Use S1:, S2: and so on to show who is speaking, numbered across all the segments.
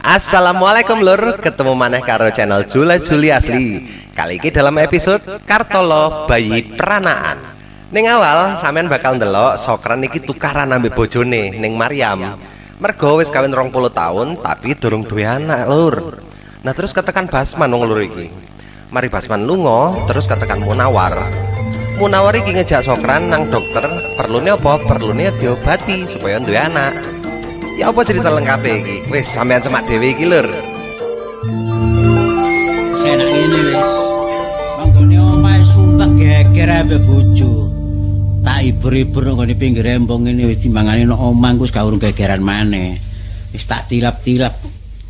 S1: Assalamualaikum lur, ketemu maneh karo channel Jula Juli Asli. Kali ini dalam episode Kartolo Bayi Peranaan. Ning awal sampean bakal ndelok Sokran iki tukaran ambek bojone ning Mariam. Mergo wis kawin 20 tahun tapi durung duwe anak lur. Nah, terus ketekan Basman wong lur iki. Mari Basman lunga, terus ketekan Munawar. Munawar iki ngejak Sokran nang dokter, perlune apa? Perlune diobati supaya duwe anak. Ya apa cerita lengkapnya iki? Wis sampean semak dhewe iki lur.
S2: Senak ngene wis.
S3: Manggone omahe sumpah geger ambek bojo. Tak ibur-ibur nang nggone pinggir embong ngene wis timbangane nang omah wis gak urung gegeran maneh. Wis tak tilap-tilap.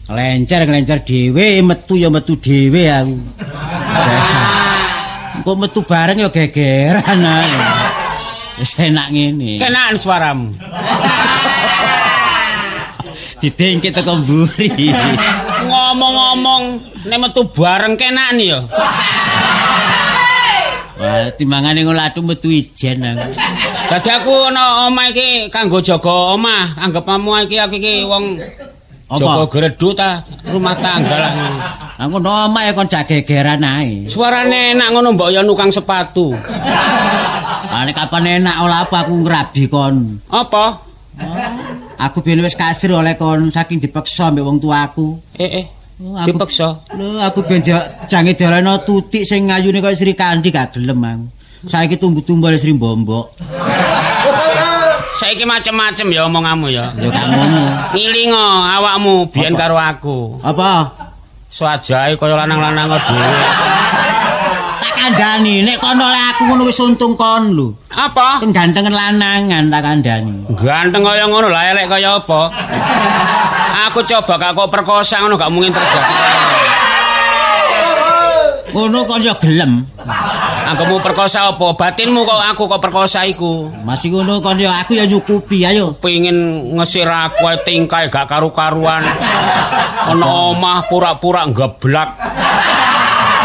S3: Nglencer-nglencer dhewe, metu ya metu dhewe aku. Engko metu bareng ya gegeran ae. Wis enak ngene.
S2: Kenaan suaramu.
S3: Didengke teko mburi.
S2: Ngomong-ngomong nek metu bareng kenaan ya.
S3: Wah, timbangane ngono atu metu ijen aku.
S2: Dadi aku ana omah iki kanggo jaga omah. Anggepamu iki aku iki wong jaga greduk ta rumah tangga lah ngono.
S3: Lah ngono omah ya kon jak gegeran ae.
S2: Suarane enak ngono mbok ya nukang sepatu.
S3: Lah nek kapan enak ora apa aku ngrabi kon.
S2: Apa?
S3: Aku biyen wis kasir oleh kon saking dipeksa ambek wong tuaku. Oh, aku
S2: Dipeksa.
S3: Lho, aku biyen jange diolehno tutik sing ngayune kaya Sri Kandi gak gelem aku. Saiki tumbu-tumbu oleh Sri Mbombok.
S2: Saiki macem-macem ya omonganmu ya.
S3: Ya gak ngono.
S2: Ngilingo awakmu biyen
S3: Apa?
S2: karo aku.
S3: Apa?
S2: Swajahe kaya lanang-lanang dhewe.
S3: Tak kandhani nek kon oleh aku ngono wis untung kon lho.
S2: Apa?
S3: Penggantengen lanangan tak kandhani.
S2: Ganteng kaya ngono lah elek kaya apa? Aku coba gak kok perkosa ngono gak mungkin terjadi.
S3: Ngono kon yo gelem.
S2: Anggepmu perkosa apa? Batinmu kok aku kok perkosa iku.
S3: Masih ngono kon yo aku yo nyukupi ayo.
S2: Pengin ngesir aku ae tingkae gak karu-karuan. Ana omah pura-pura geblak.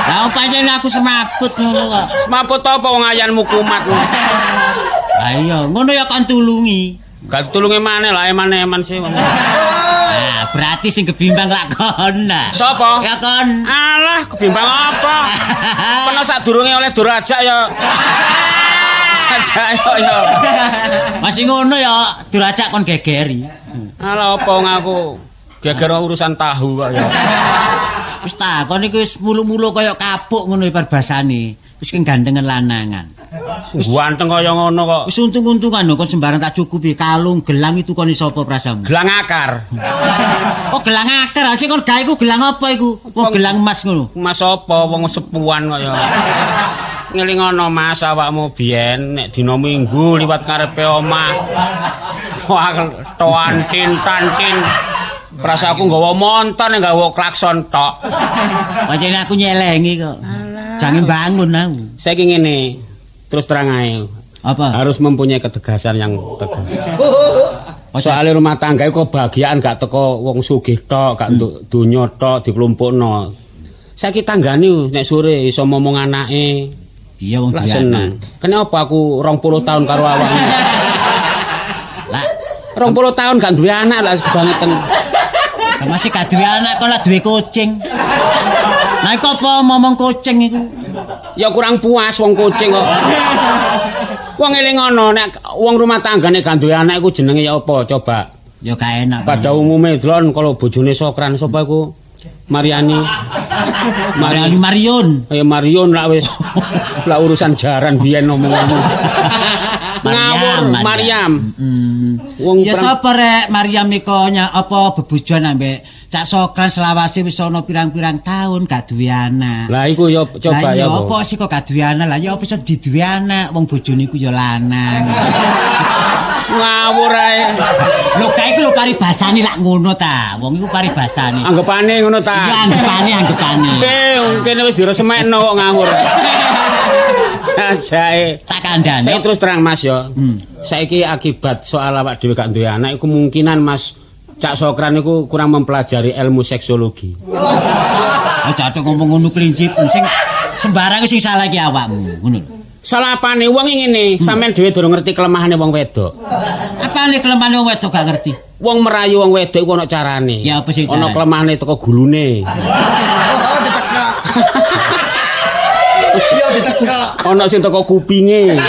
S3: Lah pancen aku semaput ngono kok.
S2: Semaput apa wong ayanmu kumat.
S3: Lah iya, ngono ya kon tulungi.
S2: Gak tulunge maneh lah eman-eman sih wong.
S3: Nah, berarti sing kebimbang lak kon. Nah.
S2: Sapa?
S3: Ya kon.
S2: Alah, kebimbang apa? Pernah sadurunge oleh durajak ya. Sajak yo ya.
S3: Masih ngono ya durajak kon gegeri.
S2: Alah apa wong aku geger urusan tahu kok ya.
S3: Wis ta, kon iku wis mulu-mulu kaya kapuk ngono parbasane. Wis kegantengen lanangan.
S2: Ganteng kaya ngono kok.
S3: Wis untung-untungan lho kon sembarang tak cukupi kalung, gelang itu kon iso apa prasamu?
S2: Gelang akar.
S3: Oh, gelang akar. Sing kon gawe iku gelang apa iku? Wong gelang emas ngono.
S2: Mas apa wong sepuan kok ya. Ngelingono Mas awakmu biyen nek dina Minggu liwat ngarepe omah. Wah, toan tin tantin. Prasaku nggawa montor nek nggawa klakson tok.
S3: Pancen aku nyelengi kok. Jangan bangun aku.
S2: Saiki ngene, terus terang ae.
S3: Apa?
S2: Harus mempunyai ketegasan yang tegas. Soale rumah tangga iku kebahagiaan gak teko wong sugih tok, gak entuk donya tok diklumpukno. Saiki tanggane nek sore iso momong anake.
S3: Iya wong
S2: Lah
S3: duwe
S2: seneng.
S3: anak.
S2: Kenapa aku 20 tahun karo awakmu?
S3: Lah
S2: 20 tahun gak duwe anak lah kebangetan.
S3: lah masih gak duwe anak kon lah duwe kucing. Lah iku apa momong kucing iku?
S2: Ya kurang puas wong kucing kok. Wong eling ngono nek wong rumah tanggane gak duwe anak iku jenenge ya apa coba?
S3: Ya gak enak.
S2: Pada umumnya delon kalau bojone Sokran sapa iku? Mariani.
S3: Mariani Marion.
S2: Ya Marion lah wis. Lah urusan jaran biyen ngomong-ngomong. Ngawur Mariam. Wong
S3: Ya sapa rek Mariam iko nya apa bebojoan ambek Cak Sokran selawase wis ana pirang-pirang tahun gak duwe anak.
S2: Lah iku ya coba
S3: Lah
S2: ya
S3: iya apa sih kok gak duwe anak? Lah ya apa iso diduwe anak wong bojone iku ya lanang.
S2: Ngawur ae.
S3: Lho kae iku lho paribasane lak ngono ta. Wong iku paribasane.
S2: Anggepane ngono ta.
S3: Iya anggepane anggepane.
S2: Kene wis diresemekno kok ngawur. Sajake.
S3: Tak kandhane.
S2: Saya terus terang Mas ya. Saiki akibat soal awak dhewe gak duwe anak iku kemungkinan Mas Cak Sokran iku kurang mempelajari ilmu seksologi.
S3: Oh, cocok ngomong ngono kelinci sing sembarang sing salah iki awakmu ngono lho.
S2: Salah apane wong ngene, sampean dhewe durung ngerti kelemahane wong wedok.
S3: Apa Apane kelemahane wong wedok gak ngerti?
S2: Wong merayu wong wedok iku ana carane.
S3: Ya, apa sih
S2: Ana
S3: carane?
S2: kelemahane teko gulune.
S1: Oh, ditekek. Iya, ditekek.
S2: Ana sing teko kupinge.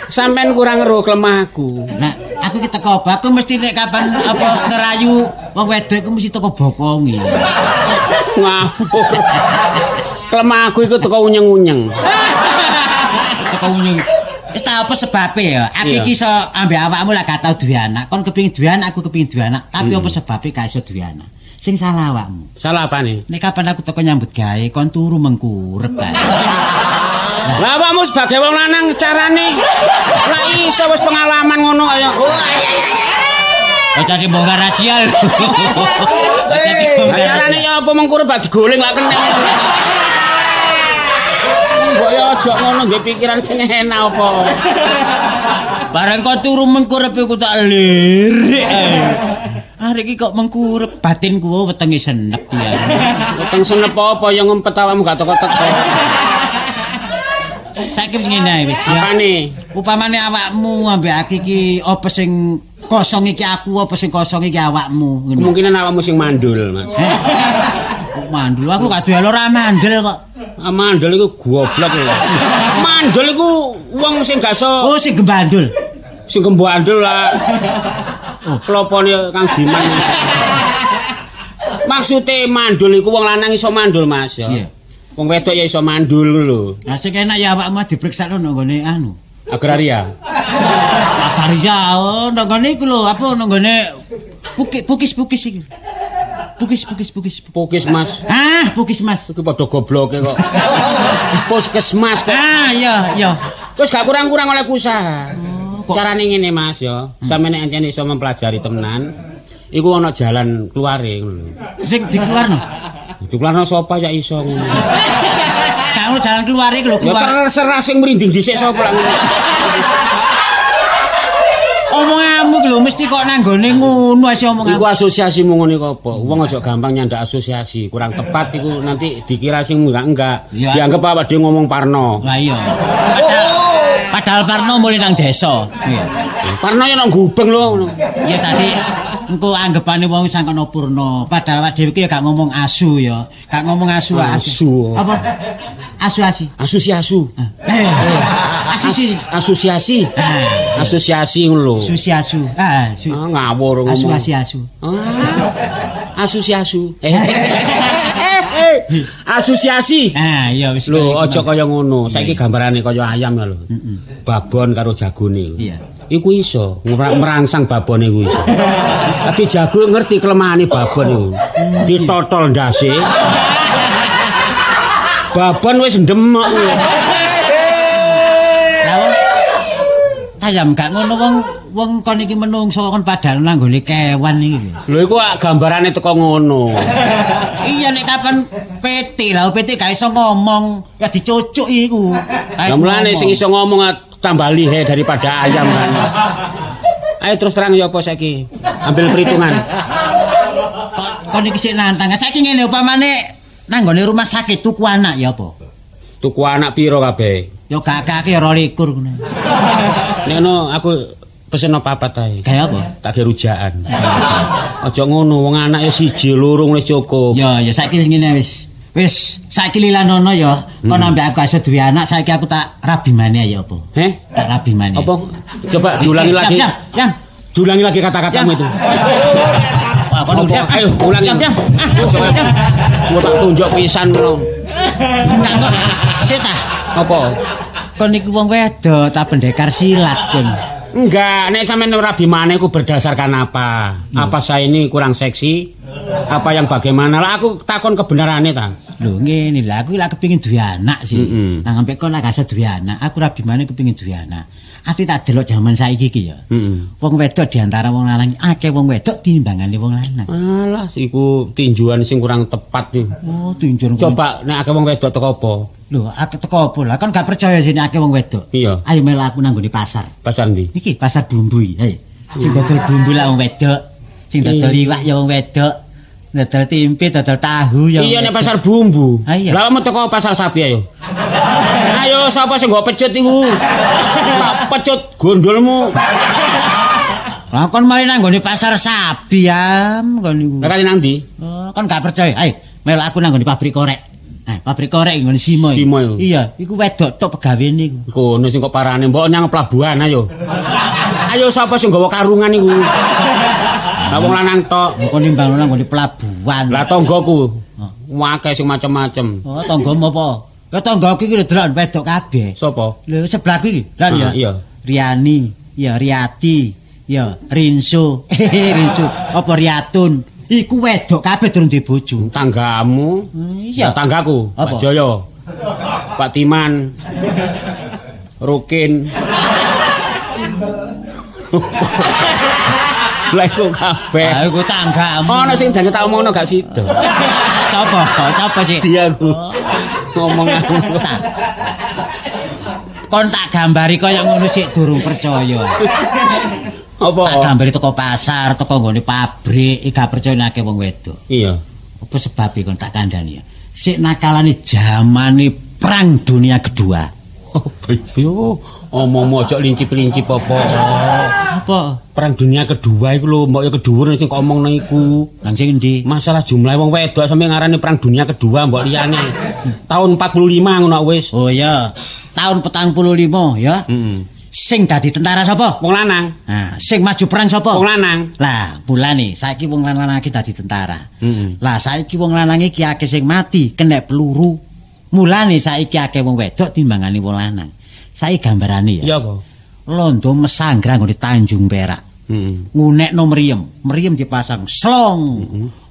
S2: Sampeyan kurang ero kelemahku.
S3: Nah, aku ki teko apa? Aku mesti nek kapan apa ngerayu wong wedok iku mesti teko bokonge.
S2: Ngawur. Kelemahku iku teko unyeng-unyeng.
S3: Teko unyeng. Wis ta apa sebabe ya? Aku
S2: Iya.
S3: iki iso ambek awakmu lah gak tau duwe anak. Kon kepengin duwe anak, aku kepengin duwe anak. Tapi apa sebabe gak iso duwe anak? Sing salah awakmu.
S2: Salah apane?
S3: Nek kapan aku teko nyambut gawe, kon turu mengkurep kae.
S2: Lah awakmu sebagai wong lanang carane lah iso wis pengalaman ngono kaya.
S3: Oh, jadi bongkar rahasia lho.
S2: Lah carane ya apa mengkurep bak digoling lah kena. Mbok ya aja ngono nggih pikiran sing enak apa.
S3: Bareng kok turu mengkurep iku tak lirik ae. Arek iki kok mengkurep batinku oh, wetenge senep ya.
S2: Weteng senep apa ya ngempet awakmu gak teko-teko.
S3: Saiki wis ngene ae wis ya.
S2: Apane?
S3: Upamane awakmu ambek aku iki apa sing kosong iki aku apa sing kosong iki awakmu ngono.
S2: Kemungkinan awakmu sing mandul, Mas.
S3: Heh. Kok mandul aku gak duwe ora mandul kok.
S2: Ah, mandul iku goblok lho. Mandul iku wong sing gak iso
S3: Oh sing gembandul.
S2: sing gembandul lah. Klopone Kang Diman. Maksude mandul iku wong lanang iso mandul, Mas ya.
S3: Iya.
S2: Wong wedok ya iso mandul lho.
S3: Lah sing enak ya awakmu diperiksa nang nggone anu.
S2: Agraria.
S3: Agraria oh nang nggone iku lho apa nang nggone pukis pukis iki. Pukis pukis pukis.
S2: Pukis, Mas.
S3: Ah, pukis Mas.
S2: Iku padha gobloke kok. Puskesmas kok.
S3: Ah, iya iya.
S2: Wis gak kurang-kurang oleh usaha.
S3: Kok-
S2: Carane ngene Mas ya, sampe nek ancene iso mempelajari temenan, iku ana jalan keluare ngono lho.
S3: Sing dikeluarno.
S2: Dikeluarno sapa ya iso ngono.
S3: Gak ono jalan keluar iku lho
S2: Ya
S3: keluar.
S2: terserah sing mrinding dhisik sapa lah ngono.
S3: Omonganmu iki lho mesti kok nang nggone ngono ae omonganmu.
S2: Iku asosiasimu ngono iku apa? Wong aja gampang nyandak asosiasi, kurang tepat iku nanti dikira sing enggak-enggak.
S3: Ya.
S2: Dianggap awak dhewe ngomong Parno.
S3: Lah iya. Padahal Parno mulai nang desa. Iya.
S2: Parno ya nang gubeng lho ngono.
S3: Ya tadi engko anggapane wong sangkana purna. Padahal awak dhewe iki ya gak ngomong asu ya. Gak ngomong asu
S2: Asu.
S3: Apa? Asu asi.
S2: Asosiasu.
S3: Eh. Asisi.
S2: Asosiasi.
S3: Ah.
S2: Asosiasi ngono lho.
S3: Susi asu. Ah, su.
S2: Ah, ngawur ngomong.
S3: Asu asi asu.
S2: Ah, asosiasu. Asosiasi.
S3: Ah, iya wis.
S2: Lho, aja kaya ngono. Saiki gambarane kaya ayam ya lho. Babon karo jagone.
S3: Iya.
S2: Iku iso merangsang babone iku iso. Dadi jago ngerti kelemahane babon iku. Ditotol ndase. Babon wis ndemok.
S3: Lah, ayam gak ngono wong wong kon iki menungso kon padahal nang nggone kewan iki lho.
S2: Lho iku gambarane teko ngono.
S3: Iya nek kapan PT lah PT gak iso ngomong ya dicucuk iku.
S2: Lah mulane sing iso ngomong tambah lihe daripada ayam kan. Ayo terus terang ya apa saiki? Ambil perhitungan.
S3: Kok kon iki sik nantang. Saiki ngene upamane nang nggone rumah sakit tuku anak ya apa?
S2: Tuku anak piro kabeh?
S3: Ya gak akeh ya 22 ngono.
S2: Nek ngono aku pesen papat ae.
S3: Gawe apa?
S2: Tak ge rujakan. Aja ngono, wong anak ya siji loro wis cukup.
S3: Ya ya saiki wis ngene wis. Wis saiki lilanono ya. Kon ambek aku iso duwe anak saiki aku tak rabi maneh ya apa?
S2: Heh?
S3: Tak rabi maneh.
S2: Apa? Coba diulangi lagi.
S3: Yang, yang.
S2: Diulangi lagi kata-katamu itu.
S3: Wah, kon
S2: Apa? Ayo ulangi.
S3: Yang, yang. Ah, yang.
S2: Mau tak tunjuk pisan ngono.
S3: Gak kok. Sik ta.
S2: Apa?
S3: Kon iku wong wedok ta pendekar silat kon.
S2: Enggak, nek sampean rabi maneh iku berdasarkan apa? Apa saya ini kurang seksi? Apa yang bagaimana? Lah aku takon kebenarane ta.
S3: Lho ngene lho, aku lak kepengin duwe anak sih.
S2: Mm-mm.
S3: Nang ambek kon lak gak iso duwe anak, aku rabi maneh kepengin duwe anak. Ati tak delok jaman saiki iki ya. Wong wedok diantara wong lanang akeh wong wedok timbangane wong lanang.
S2: Alah, iku tinjuan sing kurang tepat iki.
S3: Oh, tinjuan.
S2: Coba nek akeh wong wedok teko apa?
S3: Lho, akeh teko apa lah? Kon gak percaya sini akeh wong wedok.
S2: Iya.
S3: Ayo melu aku nang nggone pasar.
S2: Pasar ndi?
S3: Iki pasar bumbu iki. Ayo. Sing dodol bumbu lah wong wedok. Sing dodol iwak ya wong wedok. Dodol tempe, dodol tahu ya.
S2: Iya nek pasar bumbu.
S3: Ah, iya.
S2: Lah mau teko pasar sapi ayo. Ayo sapa sing nggo pecut iku? Tak pecut gondolmu.
S3: Lah kon mari nang nggone pasar sapi am kon niku.
S2: Lah kate nang ndi?
S3: Oh, kon gak percaya? Ayo, melok aku nang nggone pabrik korek. Nah, pabrik korek nggone Simo.
S2: Simo iku.
S3: Iya, iku wedok tok pegawene iku.
S2: Kono sing kok parane mbok nyang pelabuhan ayo. Ayo sapa sing nggawa karungan iku? Lah wong lanang tok.
S3: Kon nimbang nang nggone pelabuhan.
S2: Lah tanggaku. Akeh sing macem-macem.
S3: Oh, tanggamu apa? Ya tanggaku iki lho delok wedok kabeh.
S2: Sapa?
S3: Lho sebelahku iki. Lah ya.
S2: Iya.
S3: Riani, ya Riati, ya Rinso. Rinso, apa Riatun. Iku wedok kabeh durung duwe bojo.
S2: Tanggamu?
S3: Iya.
S2: Lah, tanggaku,
S3: Apa?
S2: Pak Joyo. Pak Timan. Rukin. Lah iku kabeh.
S3: Ah, iku tanggamu.
S2: Ono sing jane tak omongno gak sida.
S3: Coba, coba sih.
S2: Dia aku. Ngomong aku.
S3: Kon tak gambari kaya ngono sik durung percaya.
S2: Apa?
S3: Tak gambari teko pasar, teko nggone pabrik, iki gak percaya nek wong wedok.
S2: Iya.
S3: Apa sebabe kon tak kandhani ya? Sik nakalane jamane perang dunia kedua.
S2: Oh, yo, omongmu aja lincip-lincip apa.
S3: Apa?
S2: Perang dunia kedua iku lho, mbok yo kedhuwur sing kok omongno iku.
S3: Nang sing endi?
S2: Masalah jumlah wong wedok sampe ngarani perang dunia kedua mbok liyane. Tahun 45 ngono wis.
S3: Oh iya, tahun 45 ya.
S2: Heeh.
S3: Sing dadi tentara sapa?
S2: Wong lanang,
S3: Nah, sing maju perang sapa?
S2: wong lanang.
S3: Lah, mulane saiki wong lanang iki dadi tentara.
S2: Heeh.
S3: Lah saiki wong lanang iki akeh sing mati kena peluru. Mulane saiki akeh wong wedok timbangane wong lanang. Saiki gambarane ya.
S2: Iya apa?
S3: Londo mesanggrang nggone Tanjung Perak.
S2: Heeh.
S3: Ngunekno mriem, mriem dipasang slong.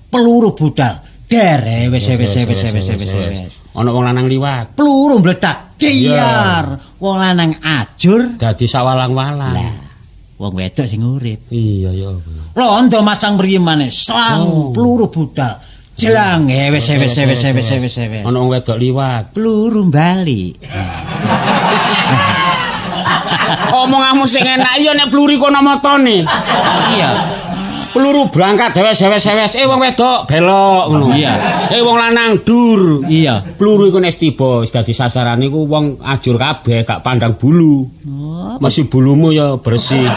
S3: Peluru budal. Der wis wis wis wis wis wis.
S2: Ana wong lanang liwat.
S3: Peluru meledak. Diar. Wong lanang ajur.
S2: Dadi sawalang-walang.
S3: Lah, wong wedok sing urip.
S2: Iya ya.
S3: Londo masang mriem maneh, slang peluru budal. Jelang wis wis wis wis wis wis.
S2: Ana wong wedok liwat.
S3: Peluru bali.
S2: Omonganmu sing enak iya nek peluru kono matane.
S3: Iya.
S2: Peluru berangkat dewes-dewes-dewes. Wong wedok belok ngono.
S3: Iya.
S2: Wong lanang dur.
S3: Iya.
S2: Peluru iku nek tiba wis dadi sasaran iku wong ajur kabeh gak pandang bulu.
S3: Oh,
S2: Masih bulumu ya bersih.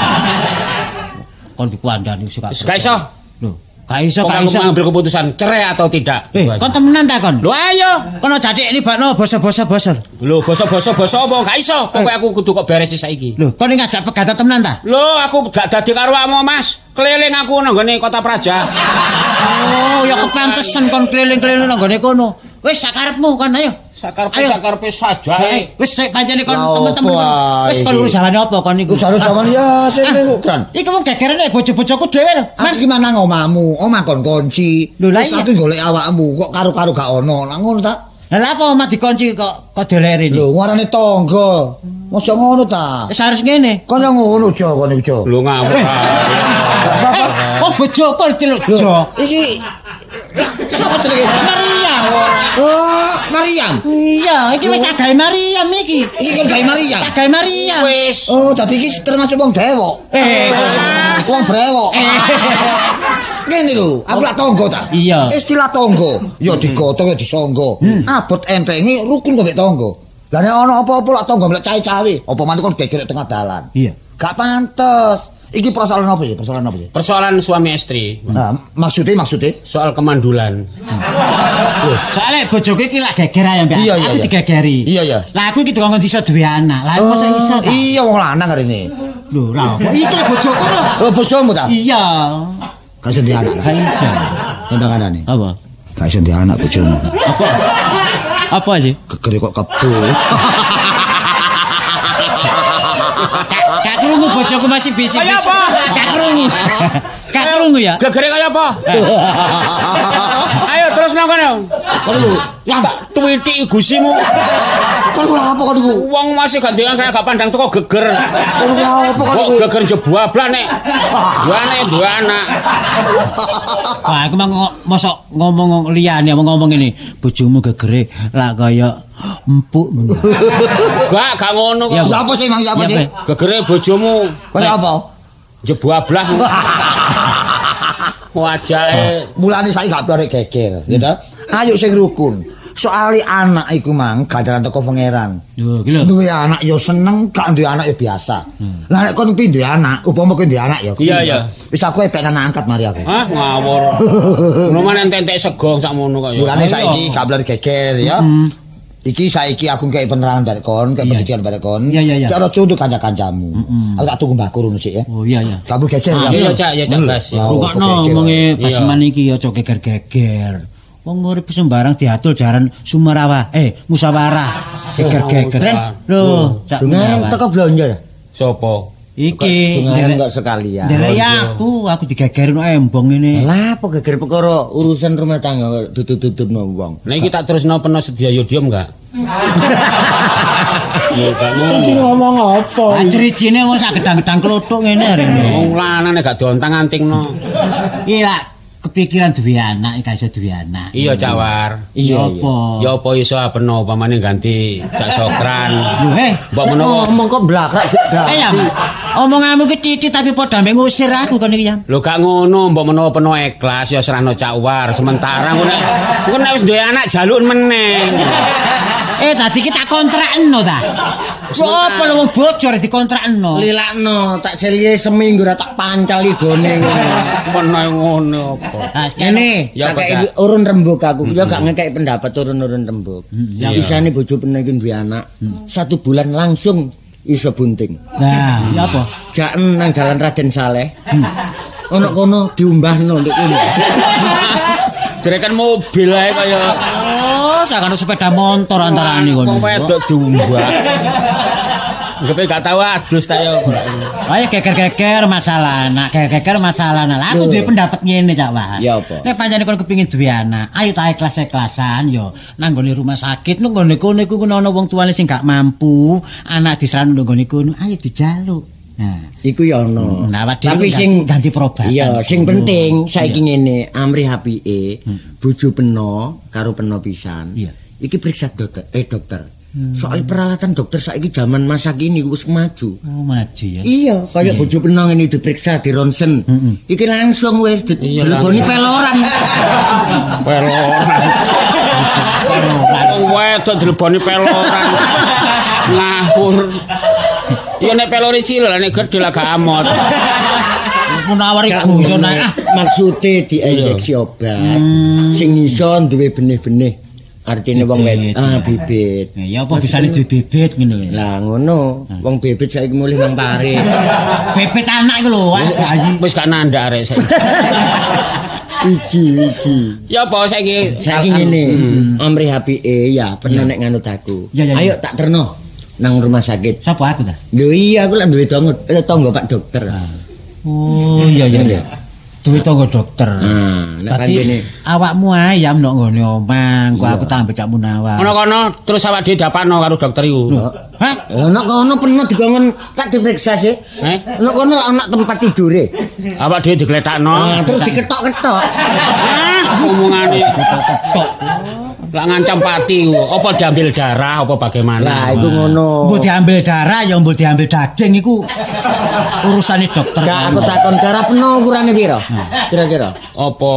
S3: kon dikuandani wis gak.
S2: Wis gak iso.
S3: Lho, gak iso,
S2: Kok
S3: gak
S2: aku
S3: iso.
S2: mengambil keputusan cerai atau tidak.
S3: Kon temenan ta kon?
S2: Lho ayo.
S3: Kono jadi ini bakno basa-basa basa.
S2: Lho basa-basa basa apa gak iso. Pokoke aku kudu kok beres saiki.
S3: Lho, kon ngajak pegatan temenan ta?
S2: Lho aku gak dadi karo awakmu Mas. Keliling aku nang nggone Kota Praja.
S3: Oh, ya kepantesan kon keliling-keliling nang nggone kono. Wis sakarepmu kon ayo.
S2: Sakarpe
S3: Ayo.
S2: sakarpe saja.
S3: Eh, wis sik pancene kon
S4: Lah,
S3: temen-temen.
S4: apa ae
S3: Wis kon
S4: iki?
S3: urus jawane apa kon iku?
S4: Jalur jaman ya sing niku kan.
S3: Iku wong gegerane nek bojo-bojoku dhewe lho.
S4: Mas iki manang omahmu, omah kon kunci.
S3: Lho, lah
S4: Terus
S3: iya.
S4: aku golek awakmu kok karo-karo gak ono. Lah ngono ta?
S3: Lah apa omah dikunci kok kok dolerene?
S4: Lho, ngarane tangga. Mosok ngono ta?
S3: Wis harus ngene.
S4: Kon yo ngono jo kon iku jo.
S2: Lho ngawur.
S4: Sapa?
S3: Oh bojoku diceluk
S4: Lho,
S3: jo.
S4: iki sapa jenenge?
S3: Maria ora.
S4: Oh, Mariam.
S3: Iya, iki wis tak gawe Mariam iki.
S4: Iki kon gawe Mariam.
S3: Tak gawe Mariam.
S2: Wis.
S4: Oh, dadi iki termasuk wong dewok.
S3: Eh.
S4: Wong brewok. Ngene lho, aku lak tangga ta.
S3: Iya.
S4: Istilah tangga, ya digotong ya disangga. Abot entenge rukun kok mek tangga. Lah nek ana apa-apa lak tangga mlek cawe-cawe, apa mantu kon geger tengah dalan.
S3: Iya.
S4: Gak pantes. Iki persoalan apa ya? Persoalan apa ya?
S2: Persoalan suami istri.
S4: Nah, maksudnya maksudnya
S2: Soal kemandulan.
S3: Soale bojoku iki lak geger ae mbak.
S4: Iya, iya,
S3: Aku
S4: iya.
S3: digegeri.
S4: Iya, iya.
S3: Lah aku iki dikongkon iso duwe anak. Lah masa iso ta?
S4: Iya wong lanang rene.
S3: Lho, lah apa? Iki lho bojoku lho.
S4: Oh, bojomu ta?
S3: Iya.
S4: Gak iso duwe anak.
S3: Gak iso.
S4: Tentang anane.
S3: Apa?
S4: Gak iso duwe anak bojomu.
S3: Apa? Apa sih?
S4: Gegere kok kebo.
S3: Gak krungu bojoku masih bisik.
S2: Kaya apa?
S3: Gak krungu. Gak krungu ya?
S2: Gegere kaya apa? Ayo terus nang kono.
S4: Kon lho,
S2: Ya tak twitiki gusimu.
S4: kon lho apa kon iku?
S2: Wong masih gandengan kaya gak pandang teko geger.
S4: Kon lho apa kon
S2: Kok
S4: iku?
S2: geger njebablah nek. Dua anak dua anak.
S3: Wah, aku mang mosok ngomong liyane ngomong ngene, bojomu gegere lak kaya empuk ngono.
S2: Gak gak ngono
S3: Ya,
S2: kok.
S4: Ya apa sih Mang? Ya apa
S3: Ya,
S4: sih?
S3: Be.
S2: Gegere bojomu
S4: Kaya apa?
S2: njebablah. Wajahe
S4: Mulane saiki gak boleh geger, ya ta? Ayo sing rukun. Soale anak iku mang ganjaran teko pangeran.
S3: Lho, iki lho.
S4: Duwe anak ya seneng, gak duwe anak ya biasa. Lah nek kon piye duwe anak, upama kowe duwe anak ya.
S2: Iya, iya.
S4: Wis aku epek anak angkat mari aku.
S2: Ah, ngawur. Ngono maneh entek-entek sego sakmono kok ya.
S4: Mulane saiki gak boleh geger ya. Iki saiki aku kei penerangan barek kon, kei pendidikan barek kon.
S3: Iya, iya, iya.
S4: Ki ora cunduk kanca-kancamu. Aku tak tunggu mbahku rono sik ya.
S3: Oh iya iya.
S4: Gak boleh geger ya.
S2: Iya, Cak, ya Cak Bas.
S4: Lah,
S3: Rungokno
S4: opo geger.
S3: omonge Basman iki aja geger-geger. Wong urip sembarang diatur jaran sumerawa, musyawarah. Geger-geger. Lho, Cak
S5: Dungaran
S3: Munawar.
S5: teko blonjo ya.
S2: Sopo?
S3: Iki
S5: Dungaran kok sekalian.
S3: ndelek aku digegerin embong ngene.
S5: Lah apa geger perkara urusan rumah tangga kok tutut-tututno wong.
S2: Nah iki tak terusno peno sedia yodium enggak? Yo gak ngono.
S6: Ngomong apa?
S3: Ah cerijine wong sak gedang-gedang klothok ngene arene.
S2: Wong lanang nek gak diontang-antingno.
S3: Iki lak kepikiran duwe anak, gak iso duwe anak.
S2: Iya Cak War.
S3: Iya apa?
S2: Ya apa iso peno upamane ganti Cak Sokran.
S3: Lho,
S2: Mbok menawa
S5: Ngomong kok blakrak jek
S3: ya. Omonganmu ki titik tapi padha ambek ngusir aku kon iki ya.
S2: Lho gak ngono, mbok menawa peno ikhlas ya serahno Cak War. Sementara engko nek engko nek wis duwe anak jaluk meneh.
S3: Tadi kita kontrakno ta. Sopo lho wong bocor dikontrakno.
S5: Lilakno tak seliye seminggu ora tak pancal igone ngono.
S2: Peno ngono apa.
S3: Ah,
S5: Ngene,
S2: Ya,
S5: tak
S2: apa,
S5: kei
S2: Cak?
S5: urun rembug aku. Ya gak ngekeki pendapat urun-urun rembug. Isane bojo peno iki duwe anak, 1 bulan langsung iso bunting.
S3: Nah, ya apa?
S5: Jaken nang Jalan Raden Saleh. Ono kono diumbahno ndek kono.
S2: Jerekan mobil ae kaya
S3: Oh, sakano sepeda motor antarane kono.
S2: wong wedok diumbah. Nggepe gak tau adus ta ya.
S3: Ayo geger-geger masalah anak, geger-geger masalah anak. Lah, aku duwe pendapat ngene, Cak Wah.
S5: Ya apa?
S3: Nek pancen kon kepengin duwe anak, ayo ta ikhlas-ikhlasan yo nang nggone rumah sakit, nang nggone kono iku ana wong tuane sing gak mampu, anak diserahno nang nggone kono, ayo dijaluk. Nah,
S5: Iku ya ono.
S3: Nah, awak dhewe
S5: Tapi sing
S3: ganti perobatan.
S5: Iya, sing penting saiki ngene, amrih apike, bojo peno karo peno pisan.
S3: Iya.
S5: Iki periksa dokter, dokter. Soal peralatan dokter saiki zaman masa kini wis maju.
S3: Oh, maju ya.
S5: Iya, kaya bojo peno ngene diperiksa di ronsen. Iki langsung wis dileboni peloran.
S2: Peloran. Wedok dileboni peloran. Ngawur. Ya nek pelori cilik lah nek gedhe lah gak amot.
S3: Munawar
S5: Gak
S3: iku iso
S5: ngono.
S3: naik.
S5: Maksude diinjeksi obat sing iso duwe benih-benih. Artine wong
S3: Bibit.
S5: bibit.
S3: Ya apa bisane duwe bibit ngono lho.
S5: Lah ngono, wong bibit saiki mulih nang pare.
S3: Bibit anak iku lho, ah, bayi.
S2: Wis gak nandak arek saiki.
S5: Wiji-wiji.
S2: Ya apa saiki?
S5: Saiki ngene, amrih apike ya peno nek nganut aku.
S3: Ya, ya, ya.
S5: Ayo tak terno nang rumah sakit.
S3: Sapa aku ta?
S5: Lho iya aku lak duwe tangga Pak dokter.
S3: Oh iya iya iya. Duwe tangga dokter.
S5: Nah, nek
S3: Dadi
S5: panjene
S3: awakmu ayam nok nggone omah, engko aku tak ambek Cak Munawar.
S2: Ono kono terus awak dhewe dapatno karo dokter iku.
S3: Hah?
S5: Ono kono peno dikongkon lak diperiksa sih.
S2: Eh?
S5: Ono kono lak ono tempat tidure.
S2: Awak dhewe digletakno.
S5: Nah, terus diketok-ketok.
S2: Ah, omongane. Lah ngancam pati ku. Apa diambil darah apa bagaimana?
S5: Lah iku ngono.
S3: Mbok diambil darah ya mbok diambil daging iku urusane dokter.
S5: Gak aku takon darah peno ukurane piro? Kira-kira.
S2: Apa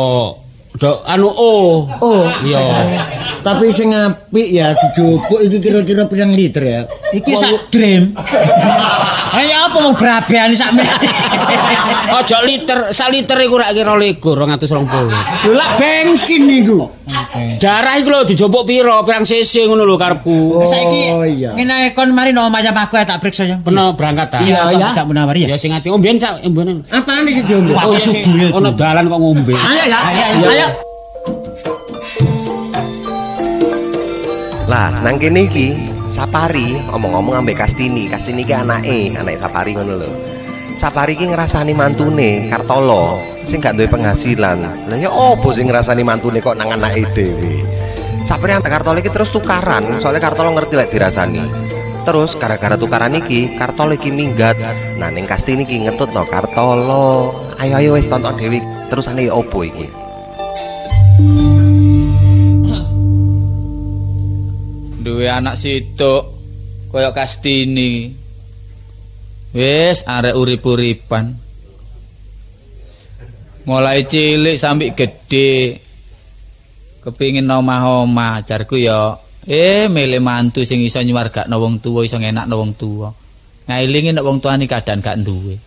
S2: dok anu O.
S5: Oh,
S2: Iya.
S5: tapi sing apik ya dijupuk iki kira-kira pirang liter ya?
S3: Iki sak dream. Ayo apa mau berabean sak meneh.
S2: Aja liter, sak liter iku rak kira 220.
S5: Lho lak bensin iku.
S2: Darah iku lho dijupuk piro, pirang cc ngono lho karepku.
S3: Saiki
S5: iya.
S3: ngene ae kon mari nang omah aku tak periksa ya.
S2: Peno berangkat ta?
S5: Iya,
S3: Aku
S5: ya.
S3: ambek Cak Munawar ya.
S2: Ya sing ati omben sak ombene.
S5: Apane sing diombe?
S3: Wah, aku subuh ya.
S2: Ono dalan kok ngombe.
S5: Ayo ya. Ayo.
S1: Lah, nang kene iki Sapari omong-omong ambek Kastini. Kastini iki anake, anake Sapari ngono lho. Sapari iki ngrasani mantune Kartolo sing gak duwe penghasilan. Lah ya opo sing ngrasani mantune kok nang anake dhewe. Sapari ambek Kartolo iki terus tukaran, soalnya Kartolo ngerti lek dirasani. Terus gara-gara tukaran iki Kartolo iki minggat. Nah ning Kastini iki ngetutno Kartolo. Ayo ayo wis tonton dhewe. Terusane ya opo iki?
S7: Duwe anak situk kaya Kastini. Wis arek urip-uripan. Mulai cilik sampai gede. Kepingin omah-omah jarku ya milih mantu sing iso nyuwargakno wong tuwa, iso ngenakno wong tuwa. Ngailingi nek wong tuane keadaan gak duwe.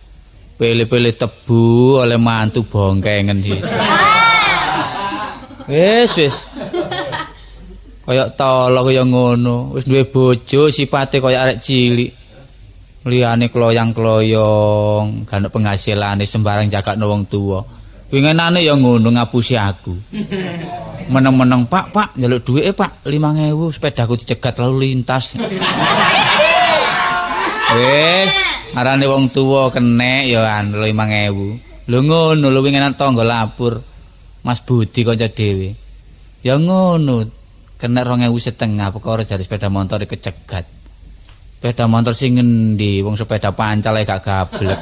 S7: Pele-pele tebu oleh mantu bongkengen iki. Wis wis. Kaya tolo kaya ngono, wis duwe bojo sipate kaya arek cilik. Liyane kloyang-kloyong, gak ono penghasilane sembarang jagakno wong tuwa. Winginane ya ngono ngapusi aku. Meneng-meneng, "Pak, Pak, njaluk dhuwite, Pak, 5000 sepedaku dicegat lalu lintas." Wis, arane wong tuwa kenek ya anu 5000. Lho ngono lho winginan tangga lapur. Mas Budi kanca dhewe. Ya ngono, kenek 2500 perkara jare sepeda motor kecegat. Sepeda motor sing ngendi wong sepeda pancal ae gak gablek.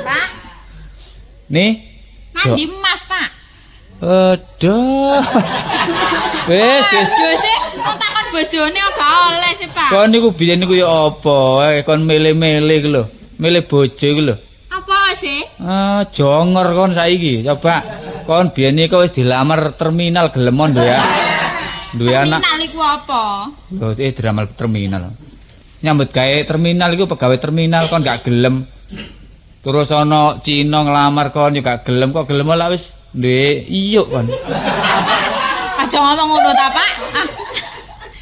S6: Pak.
S7: Nih.
S6: Nandi Mas, Pak.
S7: Aduh. Wis, wis.
S6: Sih, wong takon bojone kok gak oleh sih, Pak.
S7: Kon niku biyen niku ya apa? Kon milih-milih iku lho. Milih bojo iku lho.
S6: Apa sih?
S7: Ah, jongor kon saiki. Coba kon biyen iku wis dilamar terminal gelemon duwe. Duwe anak.
S6: Terminal iku apa?
S7: Lho, drama terminal. Nyambut gawe terminal iku pegawai terminal kon gak gelem. Terus ana Cina nglamar kon yo gak gelem, kok gelem lah wis duwe iyuk kon.
S6: Aja ngomong ngono ta, Pak. Ah.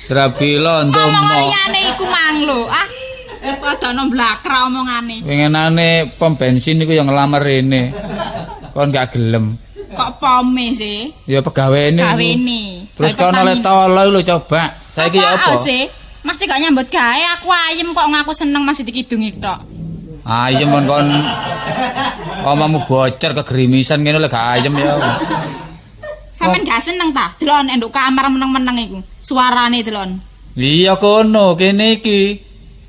S7: Serabi londo
S6: ngomong liyane iku mang lho. Ah. Padha mblakra omongane.
S7: Winginane pom bensin iku yo nglamar rene. Kon gak gelem.
S6: Kok pome sih?
S7: Ya pegawene.
S6: Pegawene.
S7: Terus kon oleh tolo lho coba. Saiki ya apa?
S6: Sih? Masih gak nyambut gawe, aku ayem kok ngaku seneng masih dikidungi tok.
S7: Ayem kon kon omamu bocor kegerimisan ngene lho gak ayem ya.
S6: Sampeyan gak seneng ta? Delon enduk kamar meneng-meneng iku. Suarane delon.
S7: Iya kono, kene iki.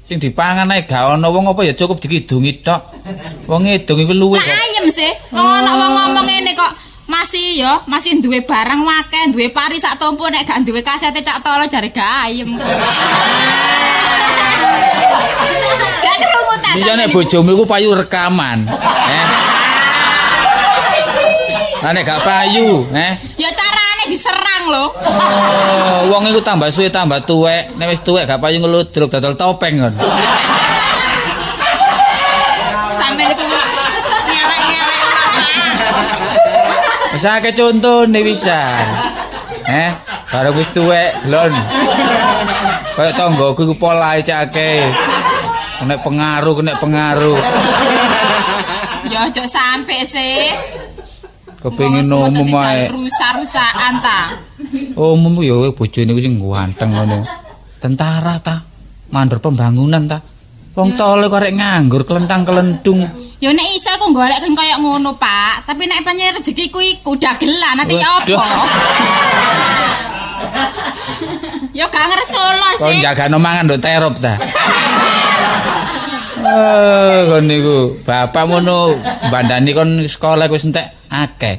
S7: Sing dipangan ae gak ono wong apa ya cukup dikidungi tok. Wong ngidung iku luwih.
S6: Lah ayem sih. Ono wong ngomong ngene kok masih ya, masih duwe barang akeh, duwe pari sak tompo nek gak duwe kasete Cak Tolo jare gak ayem. Gak krungu ta.
S7: Iya nek bojomu iku payu rekaman. Lah nek gak payu,
S6: Ya carane diserang lho.
S7: Oh, wong iku tambah suwe tambah tuwek, nek wis tuwek gak payu ngeludruk dodol topeng kon.
S6: Sampe niku ngelek-ngelek.
S7: Wis akeh contone wisan. Bareng wis tuwek, lon. Kaya tanggoku iku polahe cak akeh. Nek pengaruh, nek pengaruh.
S6: Ya aja sampe sih.
S7: Kepengin umum ae.
S6: Rusak-rusakan ta.
S7: Umum ya bojone iku sing ganteng ngono. Tentara ta, mandor pembangunan ta. Wong tole kok arek nganggur kelentang-kelentung.
S6: Ya nek iso aku golek kaya ngono, Pak. Tapi nek pancen rezekiku iku dagelan ati ya apa? Ya gak ngresula sih.
S7: Kon jagano mangan nduk terop ta. Kon niku bapak ngono bandani kon sekolah wis entek akeh.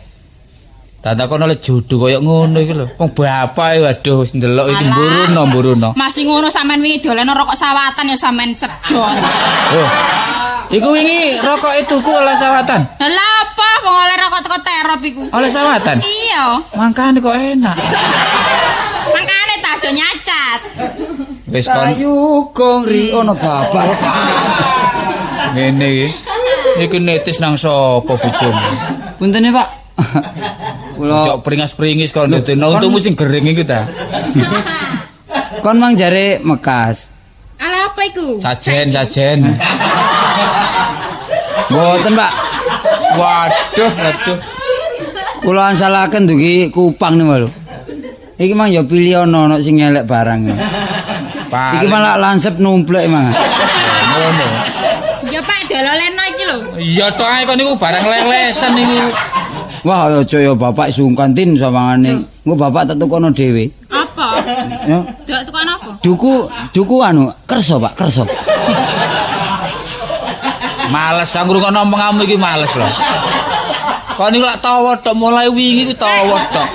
S7: Dadak kon oleh jodoh kaya ngono iku lho. Wong bapak waduh wis ndelok iki mburuno.
S6: Masih ngono sampean wingi doleno rokok sawatan ya sampean sedot.
S7: Oh. Iku wingi rokoke tuku oleh sawatan.
S6: Lha apa wong oleh rokok teko terop iku?
S7: Oleh sawatan?
S6: Iya.
S7: Mangkane kok enak.
S6: Mangkane ta aja nyacat.
S7: Wis kon
S4: ayu gong ri ono bapak.
S7: Ngene iki. Iku netis nang sapa bojomu?
S8: Puntene, Pak. Kula
S7: cok pringas-pringis kon ndeteno untumu sing gering iku ta.
S8: Kon mang jare mekas.
S6: Ala apa iku?
S7: Sajen, sajen.
S8: Mboten, Pak.
S7: Waduh, waduh.
S8: Kula ansalaken dugi Kupang niku lho. Iki mang ya pilih ana sing ngelek barang. Iki malah lansep numplek mang.
S7: Ngono.
S6: Ya Pak dololeno iki lho.
S7: Iya tok ae kon niku barang lelesan niku.
S8: Wah aja ya bapak sungkan tin sawangane. Engko bapak tak tukono dhewe.
S6: Apa?
S8: Ya.
S6: Dok tukono apa?
S8: Duku anu kersa Pak, kersa.
S7: Males aku ngrungokno omonganmu iki males lho. Kon niku lak tawa tok mulai wingi ku tawa tok.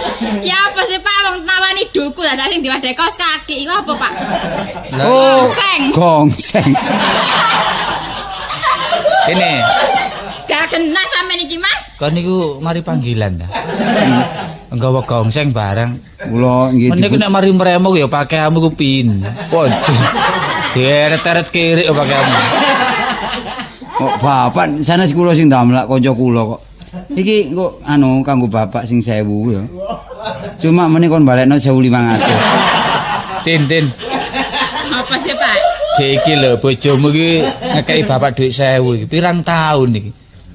S6: Ya apa sih Pak wong nawani duku dadak sing diwadhe kaos kaki iku apa Pak?
S8: Oh,
S6: gongseng.
S8: Gongseng.
S7: Kene.
S6: Gak kena sampean iki Mas.
S7: Kon niku mari panggilan ta. Nggawa gongseng barang.
S8: Kula nggih.
S7: Meneh ku nek mari mremo ya pakaianmu ku pin. Waduh. Deret-eret kiri kok pakaianmu.
S8: Kok bapak sanes kula sing damlak kanca kula kok. Iki kok anu kanggo bapak sing 1000 ya. Cuma meneh kon balekno 1500.
S7: Tin, Tin.
S6: Apa sih, Pak?
S7: Jek iki lho bojomu iki ngekeki bapak dhuwit 1000 iki. Pirang taun iki?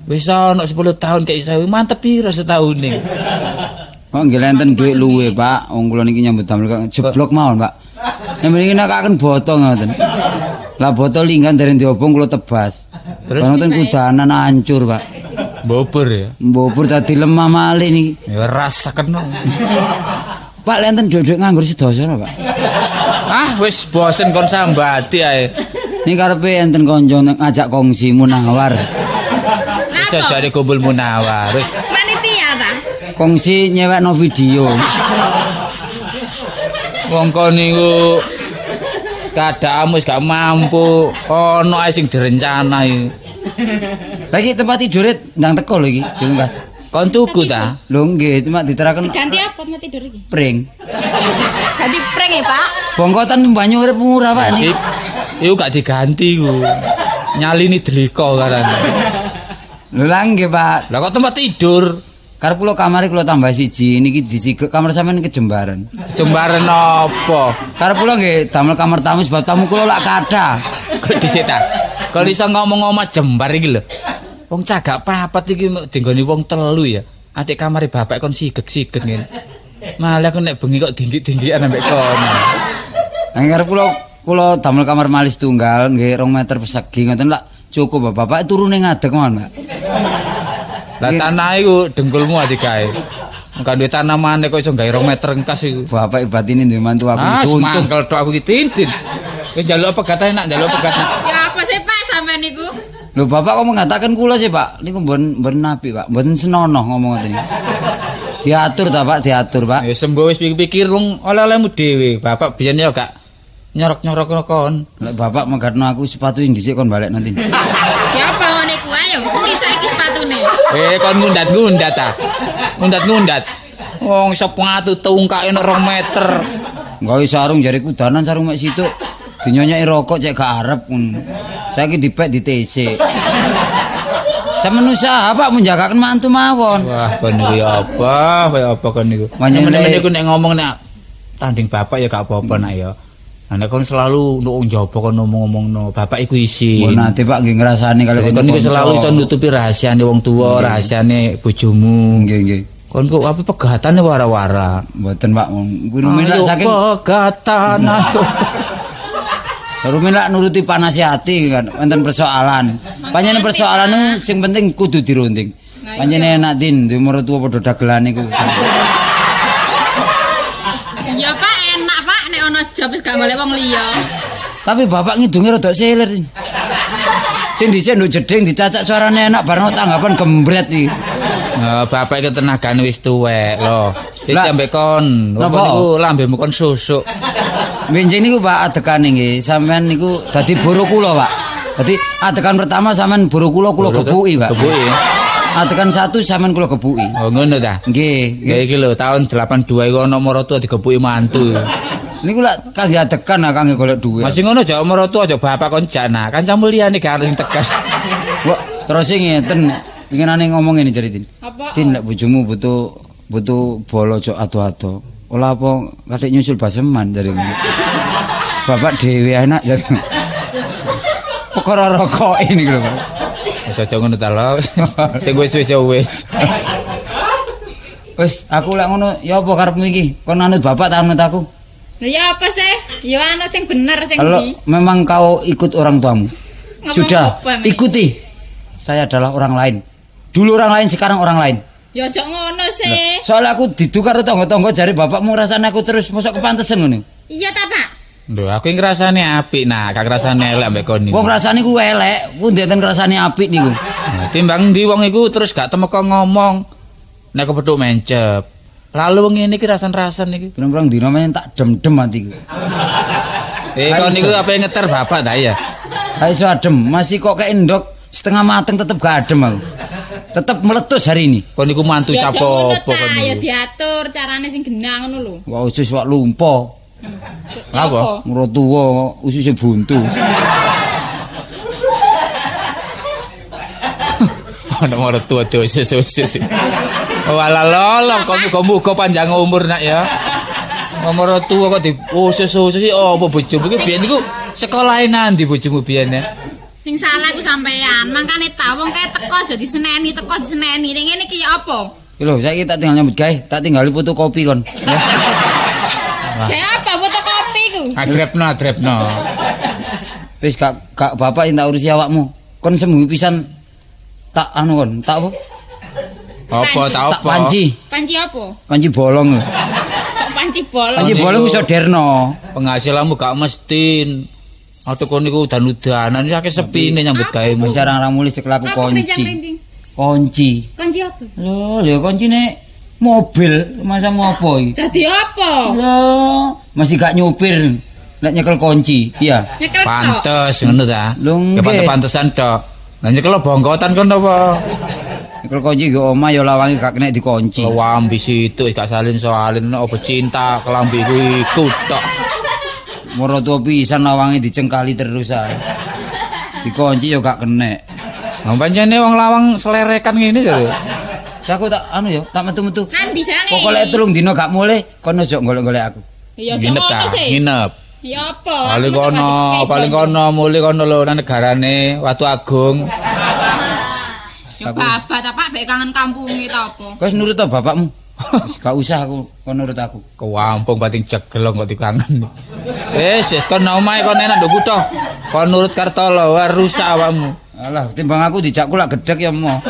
S7: Wis ana 10 tahun kei 1000, mantep pira setahun iki?
S8: Kok nggih lenten dhuwit luwe, Pak. Wong kula niki nyambut damel kok jeblok mawon, Pak. Nek mriki nakaken boto ngoten. Lah boto linggan dereng diobong kula tebas.
S7: Terus
S8: ngoten kudanan hancur, Pak.
S7: Mbobor ya.
S8: Mbobor dadi lemah malih niki.
S7: Ya rasakeno.
S8: Pak lenten dhuwit nganggur sedasa lho, Pak.
S7: Ah wis bosen kon sambati ae.
S8: Niki karepe enten kanca ngajak kongsi Munawar.
S7: Wis aja jare kumpul Munawar. Wis
S6: panitia ta?
S8: Kongsi nyewekno video.
S7: Wong kon niku keadaanmu wis gak mampu, ono ae sing direncana iki.
S8: Lah iki tempat tidure ndang teko lho iki, dilungkas.
S7: Kon tuku ta?
S8: Lho nggih, cuma diteraken.
S6: Diganti apa tempat tidur iki?
S8: Pring.
S6: Ganti pring ya, Pak.
S8: Bongkotan banyu urip murah, Pak niki.
S7: Iku gak diganti iku. Nyalini dliko karane.
S8: Lho lah nggih, Pak.
S7: Lah kok tempat tidur?
S8: Karep kula kamare kula tambah siji, niki disigek kamar sampean kejembaran.
S7: Kejembaran apa?
S8: Karep kula nggih damel kamar tamu sebab tamu kula lak kathah.
S7: Kok dhisik ta? Kok iso ngomong omah jembar iki lho. Wong cagak papat iki dinggoni wong telu ya. Adik kamare bapak kon sigek-sigek ngene. Malah aku nek bengi kok dinggik-dinggikan ambek kon.
S8: Lah karep kula damel kamar malis tunggal nggih 2 meter persegi ngoten lak cukup Bapak turune ngadeg mawon, Pak.
S7: Lah tanah iku dengkulmu ati gawe. Enggak duwe tanamane kok iso gawe 2 meter engkas iku.
S8: Bapak batine duwe mantu aku suntuk.
S7: Mangkel tok aku iki Tintin. Wis njaluk pegatane nak njaluk pegat.
S6: Ya apa sih Pak sampean niku?
S8: Lho bapak kok mengatakan kula sih Pak, niku mboten nabi Pak, mboten senonoh ngomong ngoten niku. Diatur ta Pak, diatur Pak.
S7: Ya sembo wis pikir-pikir wong oleh-olehmu dhewe. Bapak biyen ya gak nyorok-nyorok kon.
S8: Lek bapak megatno aku sepatu sing dhisik kon balik nanti.
S6: Ya apa ngene ku ayo, endi saiki sepatune?
S7: Kon ngundat-ngundat ta. Ngundat-ngundat. Wong sepatu tungkake nek 2 meter.
S8: Gawe sarung jare kudanan sarung mek situk. Dinyonyeki rokok cek gak arep ngono. Saiki dipek ditesik. Sampeyan usaha Pak menjagaken mantu mawon.
S7: Wah, kon niku ya apa? Kaya apa kon niku? Meneh niku nek ngomong nek tanding bapak ya gak apa-apa nak ya. Nah, nek kon selalu nduk njaba kon ngomong-ngomongno, bapak iku isin.
S8: Mbok nate Pak nggih ngrasani kali
S7: kon niku selalu iso nutupi rahasiane wong tuwa, rahasiane bojomu.
S8: Nggih, nggih.
S7: Kon kok apa pegatane wara-wara.
S8: Mboten Pak, kuwi rumin lak saking
S7: pegatan.
S8: Rumin lak nuruti panas hati kan, wonten persoalan. Panjenengan persoalan sing penting kudu dirunding. Panjenengan enak Tin, duwe mertua padha dagelan niku.
S6: Iya Pak, enak Pak nek ana job wis gak golek wong liya.
S8: Tapi bapak ngidunge rada selir. Sing dhisik nduk jeding dicacak suarane enak bareng tanggapan gembret iki.
S7: Nah, bapak iki tenagane wis tuwek lho. Iki ambek kon, wong niku lambemu kon susuk.
S8: Benjing niku Pak adekane nggih, sampean niku dadi boro kula Pak. Dadi adegan pertama sampean boro kula kula gebuki Pak.
S7: Gebuki.
S8: Adegan 1 sampean kula gebuki.
S7: Oh ngono ta?
S8: Nggih.
S7: Ya iki lho tahun 82 iku ana maratuwa digebuki mantu.
S8: Niku lak kangge adegan kangge golek dhuwit.
S7: Masih ngono aja maratuwa aja bapak kon jak nah. Kancamu liyane gak sing tegas.
S8: Wah, terus ngeten pinginane ngomong ngene jare Tin. Tin lek bojomu butuh bolo aja ado-ado. Olah apa kadek nyusul baseman jare ngono. Bapak dhewe enak jare. Perkara rokok ini lho Pak.
S7: Wis aja ngono ta lho. Sing wis wis ya wis.
S8: Wis aku lek ngono ya apa karepmu iki? Kon anut bapak ta anut aku?
S6: Lha ya apa sih? Ya anut sing bener sing
S8: Kalau
S6: ndi?
S8: memang kau ikut orang tuamu.
S6: Ngomong
S8: Sudah,
S6: apa,
S8: ikuti. Saya adalah orang lain. Dulu orang lain, sekarang orang lain.
S6: Ya aja ngono sih.
S8: Soalnya aku didu karo tangga-tangga jare bapakmu ngrasane aku terus mosok kepantesan ngono.
S6: Iya ta, Pak?
S7: Lho, aku ngrasane apik nah, gak ngrasane elek ambek kon niku.
S8: Wong ngrasane ku elek, ku ndeten ngrasane apik niku.
S7: Nah, timbang ndi wong iku terus gak temeka ngomong. Nek kepethuk mencep. Lalu wong ngene iki rasan-rasan iki.
S8: Pirang-pirang dina men tak dem-dem atiku.
S7: Kon niku ape ngeter bapak ta ya?
S8: Gak iso adem, masih kok kayak endok setengah mateng tetep gak adem aku. Tetep meletus hari ini.
S7: Kon niku mantu
S6: Ya
S7: cap
S6: aja ngono
S7: apa
S6: ta,
S7: kon
S6: ya
S7: niku?
S6: diatur carane sing genah ngono lho.
S8: Wah usus wak lumpo.
S7: Lha apa?
S8: Moro tuwa ususe buntu.
S7: Ono moro tuwa dosis-dosis. Walah lolong kon muga-muga panjang umur nak ya. Moro tuwa kok diusus-usus iki apa bojomu iki biyen niku sekolahe nandi bojomu biyen ya?
S6: Sing salah iku sampean. Mangkane ta wong kae teko aja diseneni, teko diseneni. Ning ngene iki ya apa?
S8: Iki lho saiki tak tinggal nyambut gawe, tak tinggali fotokopi kon. Ya.
S6: Kayak apa fotokopi ku?
S7: Adrepno, adrepno.
S8: Wis gak bapak yang tak urusi awakmu. Kon sembuh pisan tak anu kon, tak apa?
S7: Apa tak
S8: Tak
S7: apa?
S8: panci,
S6: Panci apa?
S8: panci bolong.
S6: Kok panci bolong?
S8: Panci bolong iso derno.
S7: Penghasilanmu gak mesti. Atau kon niku udan-udanan iki akeh sepine nyambut gawe.
S8: Wis arang-arang mulih cekel aku
S6: Apa
S8: kunci.
S6: kerincang-kerincing?
S8: Kunci.
S6: Kunci apa?
S8: Lho, lho kuncine mobil, masa mau apa iki?
S6: Dadi apa?
S8: Lho, masih gak nyupir. Nek nyekel kunci, iya.
S6: Nyekel tok.
S7: Pantes ngono ta.
S8: Lho,
S7: Ya
S8: nggih.
S7: pantes-pantesan tok. Lah nyekel bongkotan kon apa?
S8: Nyekel kunci nggo omah ya lawange gak kena dikunci.
S7: Lambi situ gak salin soalin apa cinta kelambi ku iku tok.
S8: Moro tuwa pisan lawange dicengkali terus ae. Dikunci ya gak kena.
S7: Lah pancene wong lawang selerekan ngene ya.
S8: Wis aku tak anu ya, tak metu-metu.
S6: Nandi jange.
S8: Pokoke 3 dina gak mulih, kono ojo golek-golek aku.
S6: Ya aja
S7: Nginep
S6: ngono
S7: ta,
S6: sih.
S7: nginep.
S6: Ya apa?
S7: Paling
S6: Aku
S7: kono, paling kono mulih kono lho nang negarane Watu Agung.
S6: Ya babat ta Pak, bek kangen kampunge ta apa?
S8: Kowe wis nurut to bapakmu? Wis gak usah aku, kon nurut aku.
S7: Kewampung pating cegelong kok dikangen. Wis, wis kon nang omahe kon enak nduk kutho. Kon nurut Kartolo, wah rusak awakmu.
S8: Alah, timbang aku dijak kulak gedhek ya mo.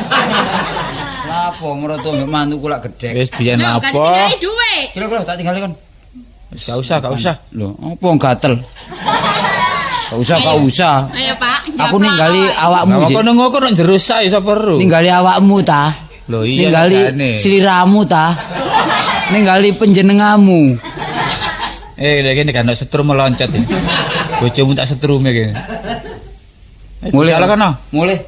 S8: Lapo mroto mbek mantu kulak gedhek.
S7: Wis biyen
S6: Lho, kan
S7: lapo.
S6: ditinggali dhuwit.
S8: Kira kira tak tinggali kon.
S7: Wis gak usah, gak usah.
S8: Lho, apa gatel? Gak usah, gak usah.
S6: Ayo Pak,
S8: Aku ninggali awakmu
S7: Lah
S8: sih.
S7: kono ngono nek jero sak ya sapa ero.
S8: Ninggali awakmu ta.
S7: Lho iya
S8: Ninggali
S7: jane.
S8: sliramu ta. Ninggali panjenengamu.
S7: Eh, lha kene kan setrum meloncat ya. Bojomu tak setrume kene.
S8: Mulih
S7: Mulih kono.
S8: Mulih.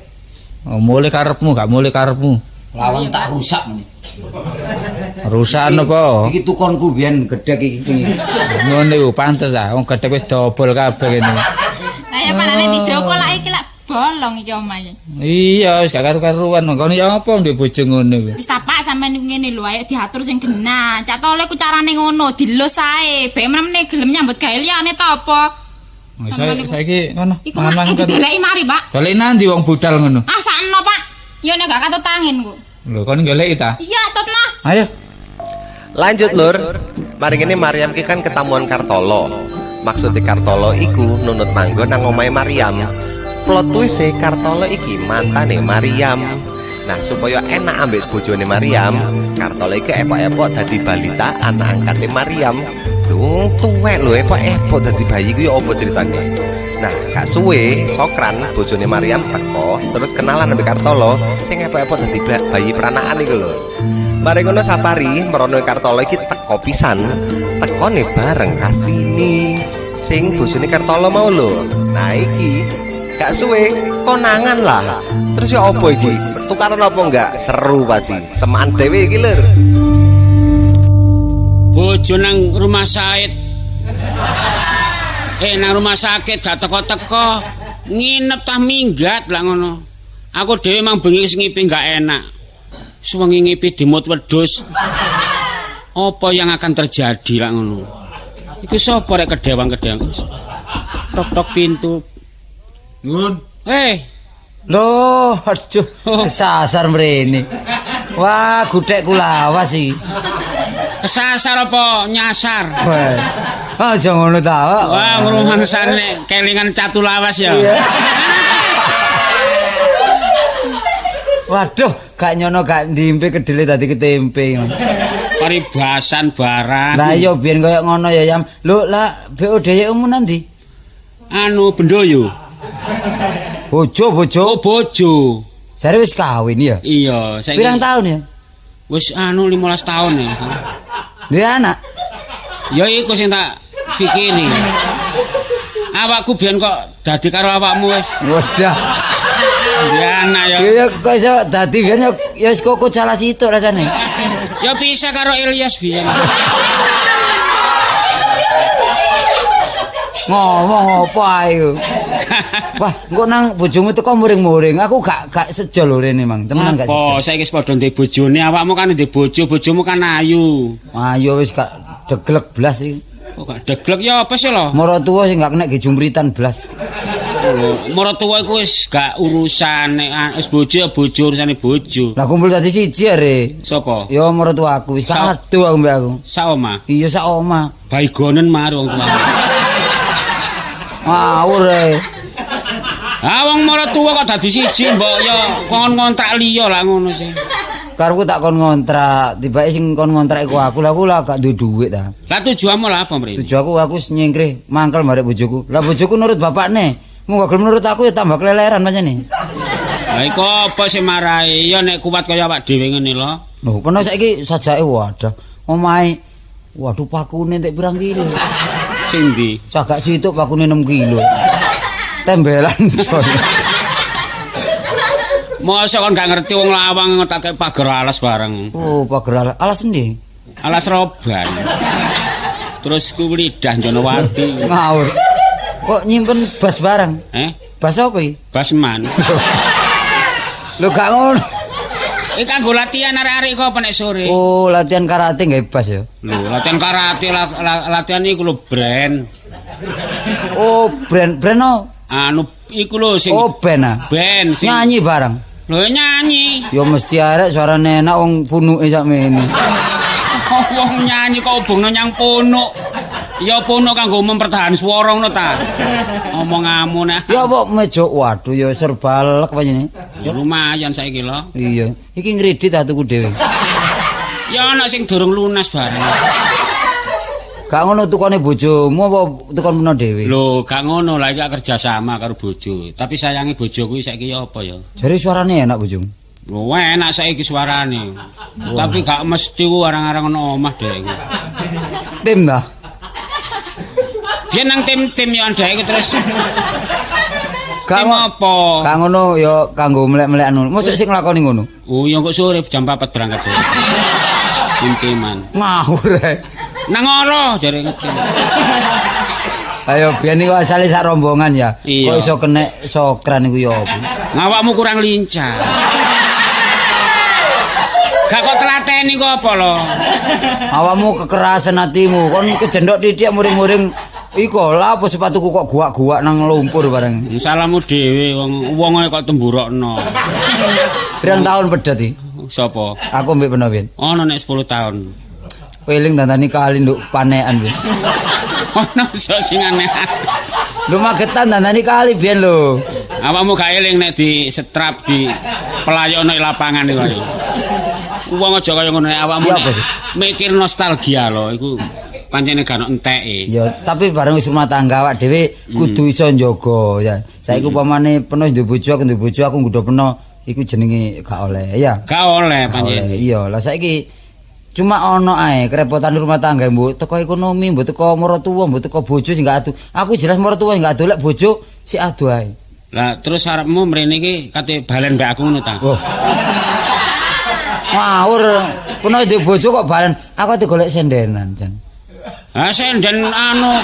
S7: Oh, mulih karepmu, gak mulih karepmu.
S8: Lawang tak rusak meneh.
S7: Rusakan apa?
S8: Iki tukonku biyen gedhek iki.
S7: Ngono iku pantes ah, wong gedhek wis dobol kabeh kene.
S6: Lah ya panane dijoko lak iki lak bolong iki omahe.
S7: Iya, wis gak karu-karuan. Kono ya apa ndek bojo ngono kuwi.
S6: Wis ta Pak sampean niku ngene lho, ayo diatur sing genah. Cak Tole ku carane ngono, dilus ae. Bek meneh gelem nyambut gawe liyane ta apa?
S7: Saiki ngono,
S6: Iku mak
S7: mangan-mangan.
S6: dideleki mari, Pak.
S7: Dolek nandi wong budal ngono.
S6: Ah sakno, Pak. Yo nek gak katut angin kok.
S7: Lho, kon goleki ta?
S6: Iya, tutno.
S7: Ayo.
S1: Lanjut lur. Mari ngene Mariam ki kan ketamuan Kartolo. Maksudnya Kartolo iku nunut manggon nang omahe Mariam. Plot twist e Kartolo iki mantane Mariam. Nah, supaya enak ambek bojone Mariam, Kartolo iki epok-epok dadi balita anak angkate Mariam. Lho, tuwek lho epok-epok dadi bayi ku ya apa ceritane? Nah, gak suwe Sokran bojone Mariam teko terus kenalan ambek Kartolo sing epok-epok dadi bayi peranakan iku lho. Mari ngono Sapari merono Kartolo iki teko pisan. Tekone bareng Kastini sing bojone Kartolo mau lho. Nah iki gak suwe konangan lah. Terus ya apa iki? Pertukaran apa enggak? Seru pasti. Semaan dhewe iki lur.
S2: Bojo nang rumah sakit. Nang rumah sakit gak teko-teko. Nginep tah minggat lah ngono. Aku dhewe mang bengi wis ngipi gak enak. Suwengi ngipi dimut wedhus. Apa yang akan terjadi lah ngono. Iku sapa rek kedewang-kedewang. Tok-tok pintu.
S8: Ngun.
S2: Eh,
S8: Loh, aduh, kesasar mrene. Wah, gudhekku lawas iki.
S2: kesasar apa nyasar?
S8: Wah. Aja ngono ta.
S2: Wah, ngrumangsane kelingan catu lawas ya.
S8: Waduh, gak nyono gak ndimpe kedele dadi ketempe.
S2: Paribasan barang.
S8: Lah iya biyen koyo ngono ya, Yam. Lho, lah BOD mu nanti?
S2: Anu bendoyo.
S8: Bojo, bojo.
S2: Oh, bojo.
S8: Jare wis kawin ya.
S2: Iya, saiki
S8: Pirang tahun ya?
S2: Wis anu 15 tahun ya.
S8: Duwe anak.
S2: Ya iku sing tak pikiri. Awakku biyen kok dadi karo awakmu wis.
S8: Wadah.
S2: Ya anak ya.
S8: Ya kok iso dadi biyen ya wis koko salah situk rasane.
S2: Ya bisa karo Ilyas biyen.
S8: Ngomong apa ae. Wah, engko nang bojomu teko muring-muring. Aku gak sejo lho rene, Mang. Temenan gak sejo.
S2: Apa saiki wis padha ndek bojone, awakmu kan ndek bojo, bojomu kan ayu.
S8: Ayo wis gak deglek blas iki.
S2: Kok gak deglek ya apa sih lho?
S8: Maratuwa sing gak kena gejumritan blas.
S2: Maratuwa iku wis gak urusan nek wis bojo ya bojo urusane bojo.
S8: Lah kumpul dadi siji are.
S2: Sapa?
S8: Ya maratuwa aku wis gak aduh aku mbek aku.
S2: Sak omah.
S8: Iya sak omah.
S2: Baigonen mari wong tuwa.
S8: Ngawur ae.
S2: Ah wong maratuwa kok dadi siji mbok ya kon ngontrak liya lah ngono sih.
S8: Karepku tak kon ngontrak, tibake sing kon ngontrak iku aku. Lah aku lah gak duwe dhuwit ta.
S2: Lah tujuanmu lah apa mrene?
S8: Tujuanku aku nyingkrih mangkel barek bojoku. Lah bojoku nurut bapakne. Mung gak gelem nurut aku ya tambah keleleran pancene.
S2: Lah iku apa sing marai? Ya nek kuat kaya awak dhewe ngene lho.
S8: Lho, peno saiki sajake wadah. Omahe waduh pakune entek pirang kilo.
S2: Sing ndi?
S8: Cagak situk pakune 6 kilo. Tembelan.
S2: Mosok kon gak ngerti wong lawang tak pager alas bareng.
S8: Oh, pager alas. Alas endi?
S2: Alas roban. Terus ku lidah Jonowati.
S8: Ngawur. Kok nyimpen bas barang?
S2: Eh?
S8: Bas apa iki?
S2: Basman.
S8: Lho gak ngono.
S2: Iki kanggo latihan arek-arek kok apa nek sore.
S8: Oh, latihan karate nggae bas ya.
S2: Lho, latihan karate latihan iku lho brand.
S8: Oh, brand brand no.
S2: Anu iku lho sing
S8: oh, band ah.
S2: Band sing
S8: nyanyi bareng.
S2: Lho nyanyi.
S8: Ya mesti arek suarane enak wong punuke sakmene.
S2: Wong nyanyi kok hubungno nyang punuk. Ya punuk kanggo mempertahan swara ngono ta. Omonganmu nek.
S8: Ya apa meja waduh ya serba lek pancene.
S2: Ya lumayan saiki lho.
S8: Iya, iki ngredit ta tuku dhewe.
S2: Ya ana sing durung lunas bareng.
S8: Gak ngono tukone bojomu apa tukon meno dhewe?
S2: Lho, gak ngono lah iki kerja sama karo bojo. Tapi sayange bojoku saiki ya apa ya?
S8: Jare suarane enak bojomu.
S2: Lho, enak saiki suarane. Tapi gak mesti ku arang-arang ono omah dhek iku.
S8: Tim ta?
S2: Biyen nang tim-tim yo ndek iku terus.
S8: Gak apa? Gak ngono ya kanggo melek-melekan ngono. Mosok sing nglakoni ngono?
S2: Oh, ya kok sore jam 4 berangkat. Tim-timan.
S8: Ngawur ae.
S2: Nang ora jare ngetim.
S8: Ayo biyen iku asale sak rombongan ya.
S2: Iya.
S8: Kok iso kenek sokran iku ya apa?
S2: Ngawakmu kurang lincah. Gak kok telateni kok apa lho?
S8: Awakmu kekerasan hatimu. Kon kejendok titik muring-muring iku lha apa sepatuku kok guak-guak nang lumpur bareng.
S2: Salahmu dhewe wong wonge kok temburokno.
S8: Pirang tahun pedhot iki?
S2: Sapa?
S8: Aku mbek peno biyen.
S2: Ono nek 10 tahun.
S8: Weling dandani kali nduk panekan biyen.
S2: Ono sok sing aneh.
S8: Lho Magetan dandani kali biyen lho.
S2: Awakmu gak eling nek di setrap di pelayokno lapangan iku ayo. Wong aja kaya ngono nek awakmu
S8: Ya, apa sih?
S2: mikir nostalgia lho iku pancene gak ono enteke.
S8: Ya, tapi bareng wis rumah tangga awak dhewe kudu iso njaga ya. Saiki upamane peno duwe bojo, aku duwe bojo, aku nggodho peno iku jenenge gak oleh ya.
S2: Gak oleh
S8: Gak oleh.
S2: pancen.
S8: Iya, lah saiki cuma ono ae kerepotan rumah tangga mbok teko ekonomi, mbok teko maratuwa, mbok teko bojo sing gak adu. Aku jelas maratuwa sing gak adu lek bojo sik adu ae.
S2: Lah terus arepmu mrene iki kate balen mbek aku ngono ta?
S8: Oh. Ngawur, peno duwe bojo kok balen. Aku ate golek sendenan, Jan.
S2: Ah senden anu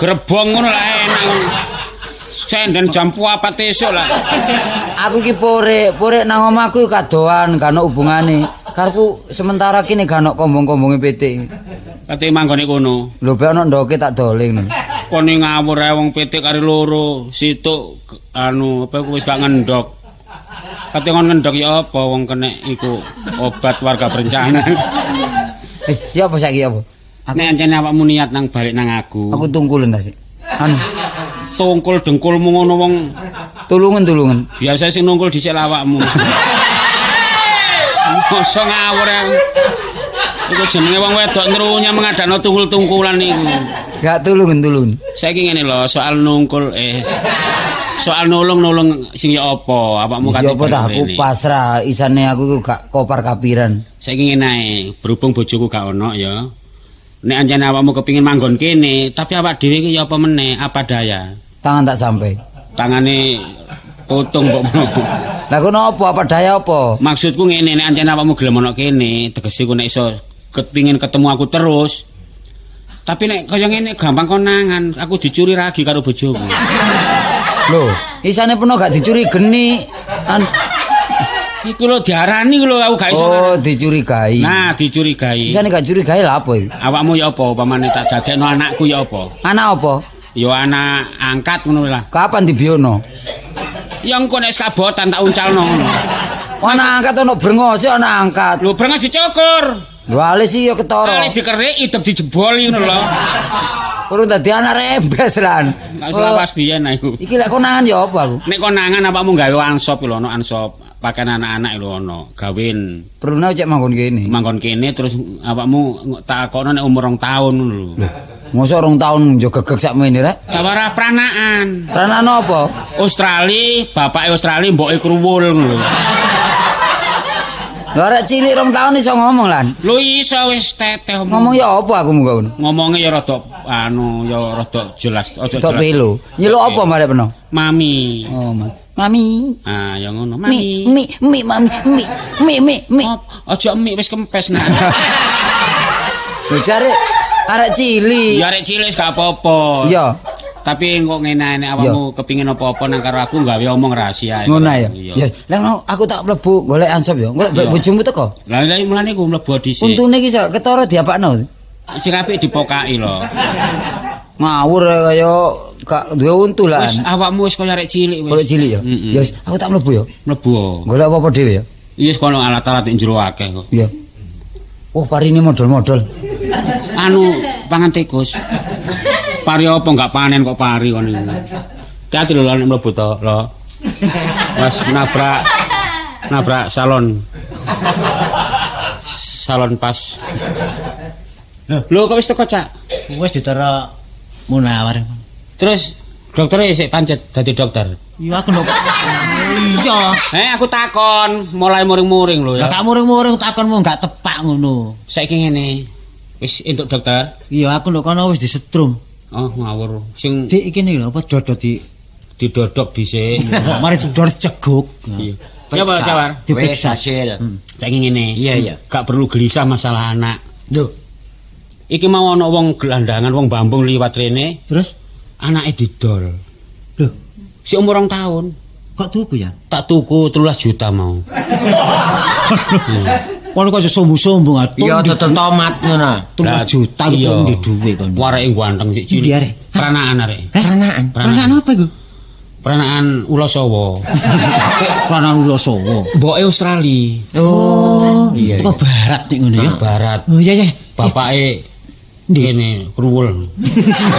S2: gerbong ngono lah enak ngono. Senden jam 4 esuk lah.
S8: Aku iki porek nang omahku kadoan, gak ono hubungane. Karepku sementara kene gak ono kombong-kombonge PT.
S2: Kate manggone kono.
S8: Lho be ono ndoke tak dole ngono.
S2: Kon ngawur ae wong PT kari loro, situk anu apa iku wis gak ngendhok. Kate kon ngendhok ya apa wong kenek iku obat warga berencana.
S8: Ya apa saiki ya apa?
S2: Nek ancene awakmu niat nang balik nang aku.
S8: Aku tungkulen ta sik. Anu,
S2: tungkul dengkulmu ngono wong
S8: tulungen-tulungen.
S2: biasa sing nungkul dhisik lawakmu. Mosok ngawur aku. Iku jenenge wong wedok nrunya mengadakno tungkul-tungkulan iku.
S8: Gak tulungen-tulungen.
S2: Saiki ngene lho, soal nungkul soal nulung-nulung sing ya apa awakmu
S8: Ya
S2: kate
S8: apa ta aku pasrah, isane aku iku gak kopar kapiran.
S2: Saiki ngene ae, berhubung bojoku gak ono ya. Nek ancene awakmu kepingin manggon kene, tapi awak dhewe iki ya apa meneh, apa daya.
S8: Tangan tak sampai.
S2: Tangane Tutung mbok menopo.
S8: Lah kono apa apa daya apa?
S2: Maksudku ngene, nek ancen awakmu gelem ana kene, tegese ku nek iso kepingin ketemu aku terus. Tapi nek kaya ngene gampang konangan, aku dicuri lagi karo bojoku.
S8: Lho, isane peno gak dicuri geni.
S2: Iku lho diarani lho aku gak iso.
S8: Oh, dicurigai.
S2: Nah, dicurigai.
S8: Isane gak curigai lha apa iki?
S2: Awakmu ya apa upamane tak dadekno anakku ya apa?
S8: Anak apa?
S2: Ya anak angkat ngono lah.
S8: Kapan dibiono?
S2: Ya engko nek kabotan tak uncalno ngono.
S8: Anak angkat ana brengose anak angkat.
S2: Lho brengos dicukur.
S8: Lho alis iki ya ketara.
S2: Alis dikerik, idep dijeboli ngono lho.
S8: Urung dadi anak rembes lan.
S2: Gak selawas biyen aku.
S8: Iki lek konangan ya apa aku?
S2: Nek konangan awakmu gawe ansop lho, ana ansop pakaian anak-anak lho ana, gawin.
S8: Perlune cek manggon kene.
S2: Manggon kene terus awakmu tak takokno nek umur 2 tahun ngono lho.
S8: Mosok 2 tahun yo gegek sakmene rek.
S2: Tawarah pranaan.
S8: Pranaan apa?
S2: Australia, bapake Australia, mboke kruwul ngono lho.
S8: Lho arek cilik 2 tahun iso ngomong lan.
S2: Lho iso wis teteh
S8: ngomong. Ngomong ya apa aku munggah ngono?
S2: Ngomongnya ya rada anu ya rada jelas, aja
S8: jelas. Pelo. Nyeluk apa marek peno?
S2: Mami.
S8: Oh, mami.
S2: Ah, ya ngono, mami.
S8: Mi mi mami mi mi mi mi.
S2: Aja mi wis kempes nah.
S8: Lho jare arek cilik.
S2: Ya arek cilik gak apa-apa.
S8: Iya.
S2: Tapi kok ngene nek awakmu kepingin apa-apa nang karo aku gawe omong rahasia.
S8: Ngono ya. Ya, lah aku tak mlebu golek ansop ya. Golek bojomu teko.
S2: Lah lha mulane ku mlebu dhisik.
S8: Untune iki iso ketara diapakno.
S2: Sing apik dipokaki lho.
S8: Ngawur kaya gak duwe untu lah.
S2: Wis awakmu wis kaya arek cilik wis.
S8: Arek cilik ya. Ya wis aku tak mlebu ya.
S2: Mlebu.
S8: Golek apa-apa dhewe ya.
S2: Iya wis kono alat-alat ing jero akeh kok.
S8: Iya. Oh, parine modol-modol.
S2: Anu pangan tikus. Pari apa enggak panen kok pari kon iki. Hati-hati lho nek mlebu to, lho. Wes nabrak salon. Salon pas. Lho kok wis teko, Cak?
S3: Wis ditera Munawar.
S2: Terus doktere sik pancet dadi dokter.
S3: Iya aku lho. Iya.
S2: Aku takon, mulai muring-muring lho ya.
S3: Lah tak muring-muring takonmu enggak tepak ngono.
S2: Saiki ngene. Wis entuk dokter?
S3: Iya aku lho kono wis disetrum.
S2: Oh ngawur. Sing
S3: dik iki lho apa dodot di
S2: didodok dhisik.
S3: Mari sedor ceguk.
S2: Iya. Ya Pak Cawar,
S3: diperiksa
S5: hasil.
S2: Saiki ngene.
S5: Iya iya.
S2: Gak perlu gelisah masalah anak.
S5: Lho.
S2: Iki mau ana wong gelandangan wong Bambung liwat rene,
S3: terus
S2: anake didol.
S3: Lho,
S2: si umur 2 tahun.
S3: Kok tuku ya?
S2: Tak tuku 13 juta mau.
S3: Kono kok sombong-sombong atuh.
S5: Iya dodol tomat ngono.
S3: 13 juta iku ndi duwe kono.
S2: Wareke ganteng sik cilik. Pranaan arek.
S5: Pranaan.
S3: Pranaan apa iku?
S2: Pranaan Ulasawa.
S3: Pranaan Ulasawa.
S2: Mboke Australia.
S3: Oh, iya. Teko barat nek ngono ya.
S2: Barat.
S3: Oh iya iya.
S2: Bapake kene Kruwul.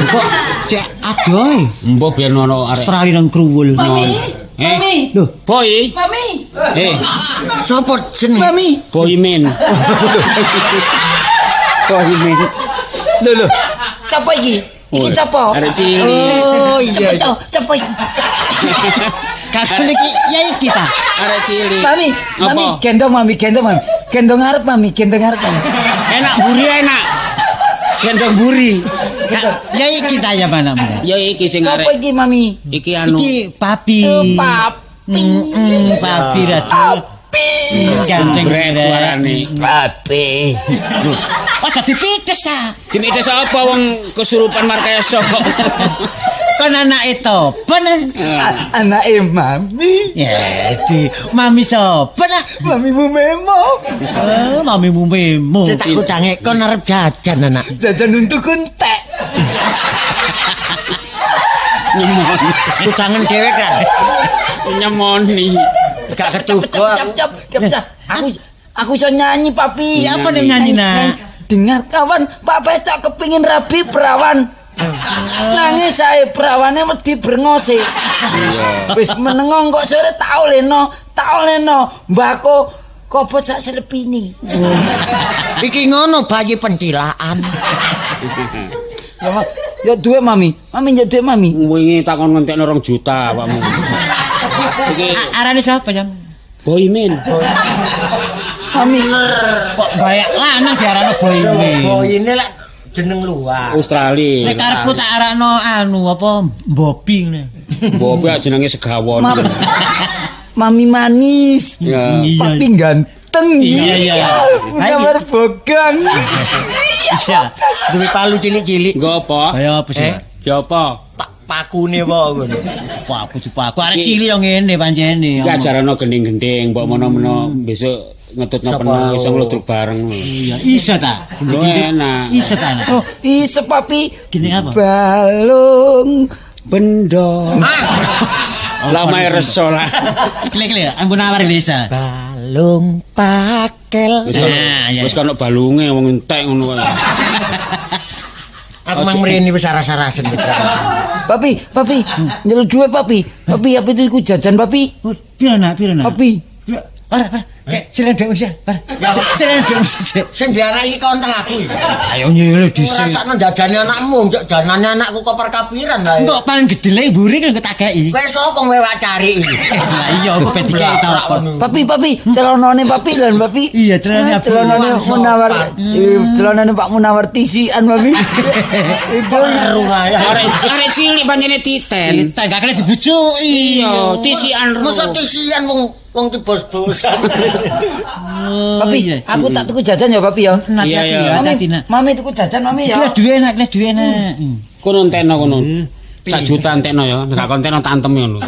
S3: Kok cek adoh.
S2: Mbok biyen ono arek
S3: Australia nang Kruwul.
S6: Mami. Mami.
S3: Lho,
S2: Boy.
S6: Mami.
S5: Sopo jenenge?
S8: Mami.
S2: Boymin.
S8: Boymin. Lho lho. Copo iki? Iki copo?
S2: Arek cilik.
S5: Oh iya.
S8: Copo iki.
S3: Kabeh iki ya iki ta.
S2: Arek cilik.
S8: Mami, mami gendong mami, gendong mami. Gendong ngarep mami, gendong ngarep mami.
S2: Enak buri enak. Gendong buri.
S3: Ya iki ta ya mana?
S2: Ya iki sing arek.
S8: Sopo iki mami?
S2: Iki anu.
S3: Iki papi.
S8: Oh, papi.
S3: Papi ratu.
S8: Papi.
S3: Gandeng
S2: suarane.
S8: Papi.
S3: Aja dipites ta.
S2: Dipites apa wong kesurupan Markayasa kok.
S3: Kon anake topen.
S8: Anake mami.
S3: Ya, di mami sapa nah?
S8: Mamimu memo.
S3: Oh, mamimu memo.
S5: Sik tak kudange kon arep jajan anak.
S8: Jajan untuk entek.
S2: Nyemoni.
S5: Kudangen dhewe kan.
S2: Nyemoni.
S5: Gak ketuku.
S8: Cap cap cap. Aku iso nyanyi papi.
S3: Apa nek nyanyi nak?
S8: Dengar kawan, Pak Pecok kepingin rabi perawan. Nangis sae perawane wedi brengose. Iya. Wis menengong kok sore tak olehno mbako kobot sak selepini.
S5: Iki ngono bayi pencilaan.
S8: Ya duwe mami, mami ya duwe mami.
S2: Wingi takon ngentekno 2 juta awakmu.
S3: Iki arane sapa jam?
S2: Boymin.
S8: Mami
S3: kok bayak lanang diarano Boymin.
S5: Boyine lek jeneng luar.
S2: Australia.
S3: Nek karepku tak arakno anu apa Bobi ngene.
S2: Mbok kuwi jenenge segawon.
S9: Mami manis.
S2: Ya.
S9: Papi ganteng.
S3: Iya, iya.
S9: Munawar bogang.
S3: Iya. Duwe palu cilik-cilik.
S2: Nggo apa?
S3: Kaya apa sih?
S2: Ya apa?
S3: Pakune apa ngono. Paku dipaku arek cilik yo ngene pancene.
S2: Iki ajarana gending-gending, mbok mono-mono besok ngetutno peno iso ngludruk bareng.
S3: Iya, iso ta?
S2: Lho enak.
S3: Iso ta?
S9: Oh, iso papi.
S3: Gini apa?
S9: Balung bendo.
S2: Lah mae reso lah.
S3: Klik-klik, ampun nawar Lisa. Balung pakel.
S2: Wis wis kono balunge wong entek ngono kae.
S5: Aku mang mrene wis aras-arasen.
S9: Papi, papi, njaluk duit papi. Papi, apa itu iku jajan papi?
S3: Piro nak, piro nak?
S9: Papi.
S3: Bar, bar. Kayak silen dek wis, bar. Silen dek wis.
S5: Sing diarani kontang aku iki.
S3: Ayo nyile dhisik.
S5: Rasakno jajane anakmu, njok janane anakku koper kapiran lah.
S3: Entuk paling gedhe mburi kan tak kei.
S5: Wis sapa wewak cari iki.
S3: Lah iya aku pe dikei ta apa.
S9: Papi, papi, celanane papi lan papi.
S3: Iya, celanane abu.
S9: Celanane Munawar, celanane Pak Munawar tisian papi. Iku
S5: Seru ae.
S2: Arek cilik pancene titen.
S3: Titen gak kena dibujuki.
S2: Iya, tisian ro.
S5: Mosok tisian wong wong dibos-bosan.
S9: Papi, aku tak tuku jajan ya papi ya.
S2: Iya, iya.
S9: Mami, mami tuku jajan mami ya.
S3: Kelas duwe nak, kelas duwe nak.
S2: Kono entekno kono. Sak juta entekno ya, nek gak entekno tantem ya lho.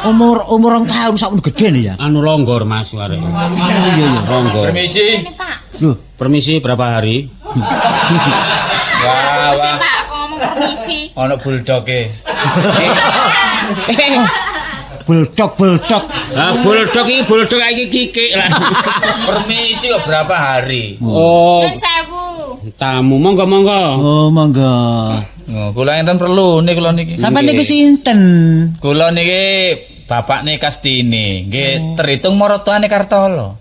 S3: Umur umur 2 tahun sakmono gedhe nih ya.
S2: Anu longgor Mas arek.
S3: Iya iya.
S2: Longgor.
S7: Permisi.
S6: Ini Pak.
S3: Loh,
S2: Permisi berapa hari?
S7: Wah,
S6: Permisi
S7: wah.
S6: Pak, aku ngomong permisi.
S7: Ono bulldoge.
S3: Bulldog bulldog.
S2: Ah, bulldog iki bulldog iki kikik lah.
S7: Permisi kok berapa hari?
S2: Oh,
S6: Nyun sewu.
S2: tamu monggo monggo.
S3: Oh, monggo.
S7: Oh, kula enten perlu nih kula niki.
S3: Sampeyan niku sinten?
S7: Kula niki bapakne Kastini, nggih terhitung maratuane Kartolo.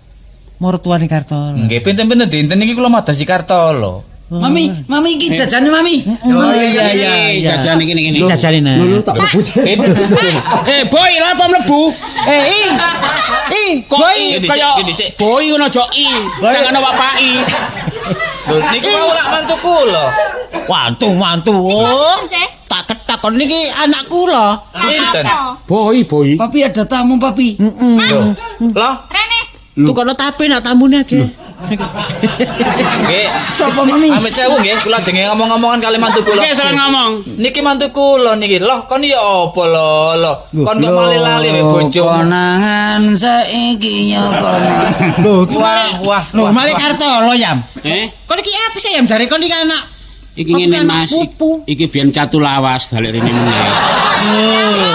S3: Martuane Kartolo.
S7: Nggih pinten-pinten dinten niki kula madosi Kartolo.
S9: Mami, mami iki jajane mami.
S3: Oh iya iya iya.
S2: Jajan iki ngene.
S3: Jajane nak.
S8: Lho tak mlebu.
S2: Eh, boy, lah apa mlebu?
S3: Eh, i. I,
S2: Kok
S3: boy.
S2: i
S7: Ini
S2: kaya
S7: dhisik, ini dhisik.
S2: boy ngono aja i. Jangan awak pai.
S7: Lho niki wau lak mantu kula.
S3: Wantu wantu.
S6: Oh.
S3: Oh. Tak ketakon niki anak kula.
S7: Sinten?
S2: Boy, boy.
S9: Papi ada tamu papi.
S7: Lho. Loh,
S6: Rene,
S3: Tukono tape nak tamune akeh.
S7: nggih.
S9: Sapa mami?
S7: Amit sewu nggih, kula jenge ngomong-ngomongan kali mantu kula.
S2: Oke, salah ngomong.
S7: Niki mantu kula niki. Loh, kon ya apa lho? Loh, kon kok malah lali wek bojo.
S9: Konangan saiki nyokono.
S3: Lho,
S7: Wah, wah.
S3: Lho,
S7: wah,
S3: malah
S7: wah.
S3: Kartolo yam.
S2: Eh,
S3: Kon iki apa sih yam jare kon iki anak
S2: iki ngene
S3: Aku anak
S2: Mas.
S3: pupu.
S2: Iki biyen catu lawas balik rene meneh.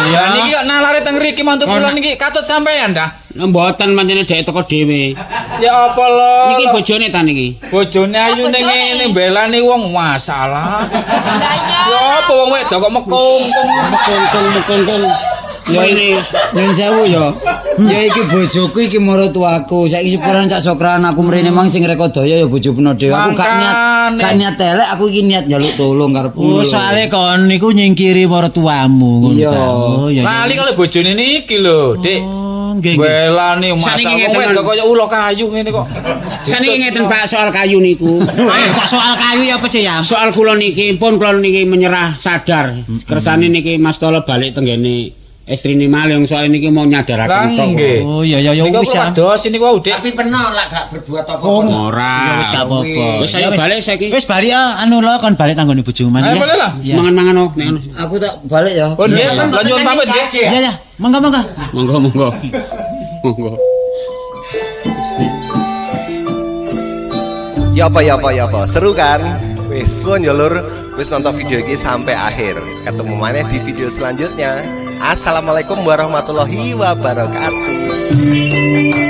S7: Ya niki kok nalare teng mriki mantu kula niki katut sampean ta?
S2: Mboten pancene dhek teko dhewe.
S7: Ya apa lho?
S2: Niki bojone ta niki?
S7: Bojone ayune
S6: Bojone.
S7: ngene mbelani wong masalah.
S6: Lah iya.
S7: Ya apa wong wedok kok mekungkung.
S2: Mekungkung mekungkung. Ya ini
S8: Nyun sewu ya. Ya iki bojoku iki maratuaku. Saiki sepuran sak sokran aku mrene mang sing rekodaya ya bojo peno dhewe. Aku gak niat
S7: Mangkane.
S8: gak niat elek, aku iki niat njaluk tolong karepmu.
S3: Oh, soalnya kon niku nyingkiri maratuamu ngono
S8: Iya.
S3: ta. Oh, iya.
S7: Lali kalau bojone niki lho, Dik.
S3: Oh, nggih nggih.
S7: Belani masa
S2: Saniki
S7: wong
S2: ngeten.
S7: wedok kaya ula kayu ngene kok.
S2: Saniki ngeten Pak soal kayu niku.
S3: Eh, kok soal kayu ya apa sih yam?
S2: Soal kula niki pun kula niki menyerah sadar. Kersane niki Mas Tolo balik tenggene estrine malih wong soal niki mau nyadaraken
S7: Lah
S2: tok.
S7: nggih.
S3: Oh, iya iya ya
S7: Niku
S3: wis
S7: kula
S3: ya.
S7: dos niku wau, Dik.
S5: Tapi peno lah gak berbuat apa-apa.
S2: Ora.
S3: Ya wis gak apa-apa.
S2: Wis ayo balik saiki.
S3: Wis balik ah, anu lho kon balik nang nggone bojomu Mas.
S7: Ayo
S3: ya.
S7: balik lah.
S3: Iya.
S2: Mangan-mangan oh nek ngono.
S8: Aku tak balik ya.
S7: Oh nggih, kula nyuwun pamit nggih.
S3: Iya ya, monggo monggo.
S2: Monggo monggo. Monggo.
S1: Ya apa ya apa ya apa, seru kan? Wis suwun ya lur, wis nonton video ini sampai akhir. Ketemu maneh di video selanjutnya. Assalamualaikum warahmatullahi wabarakatuh.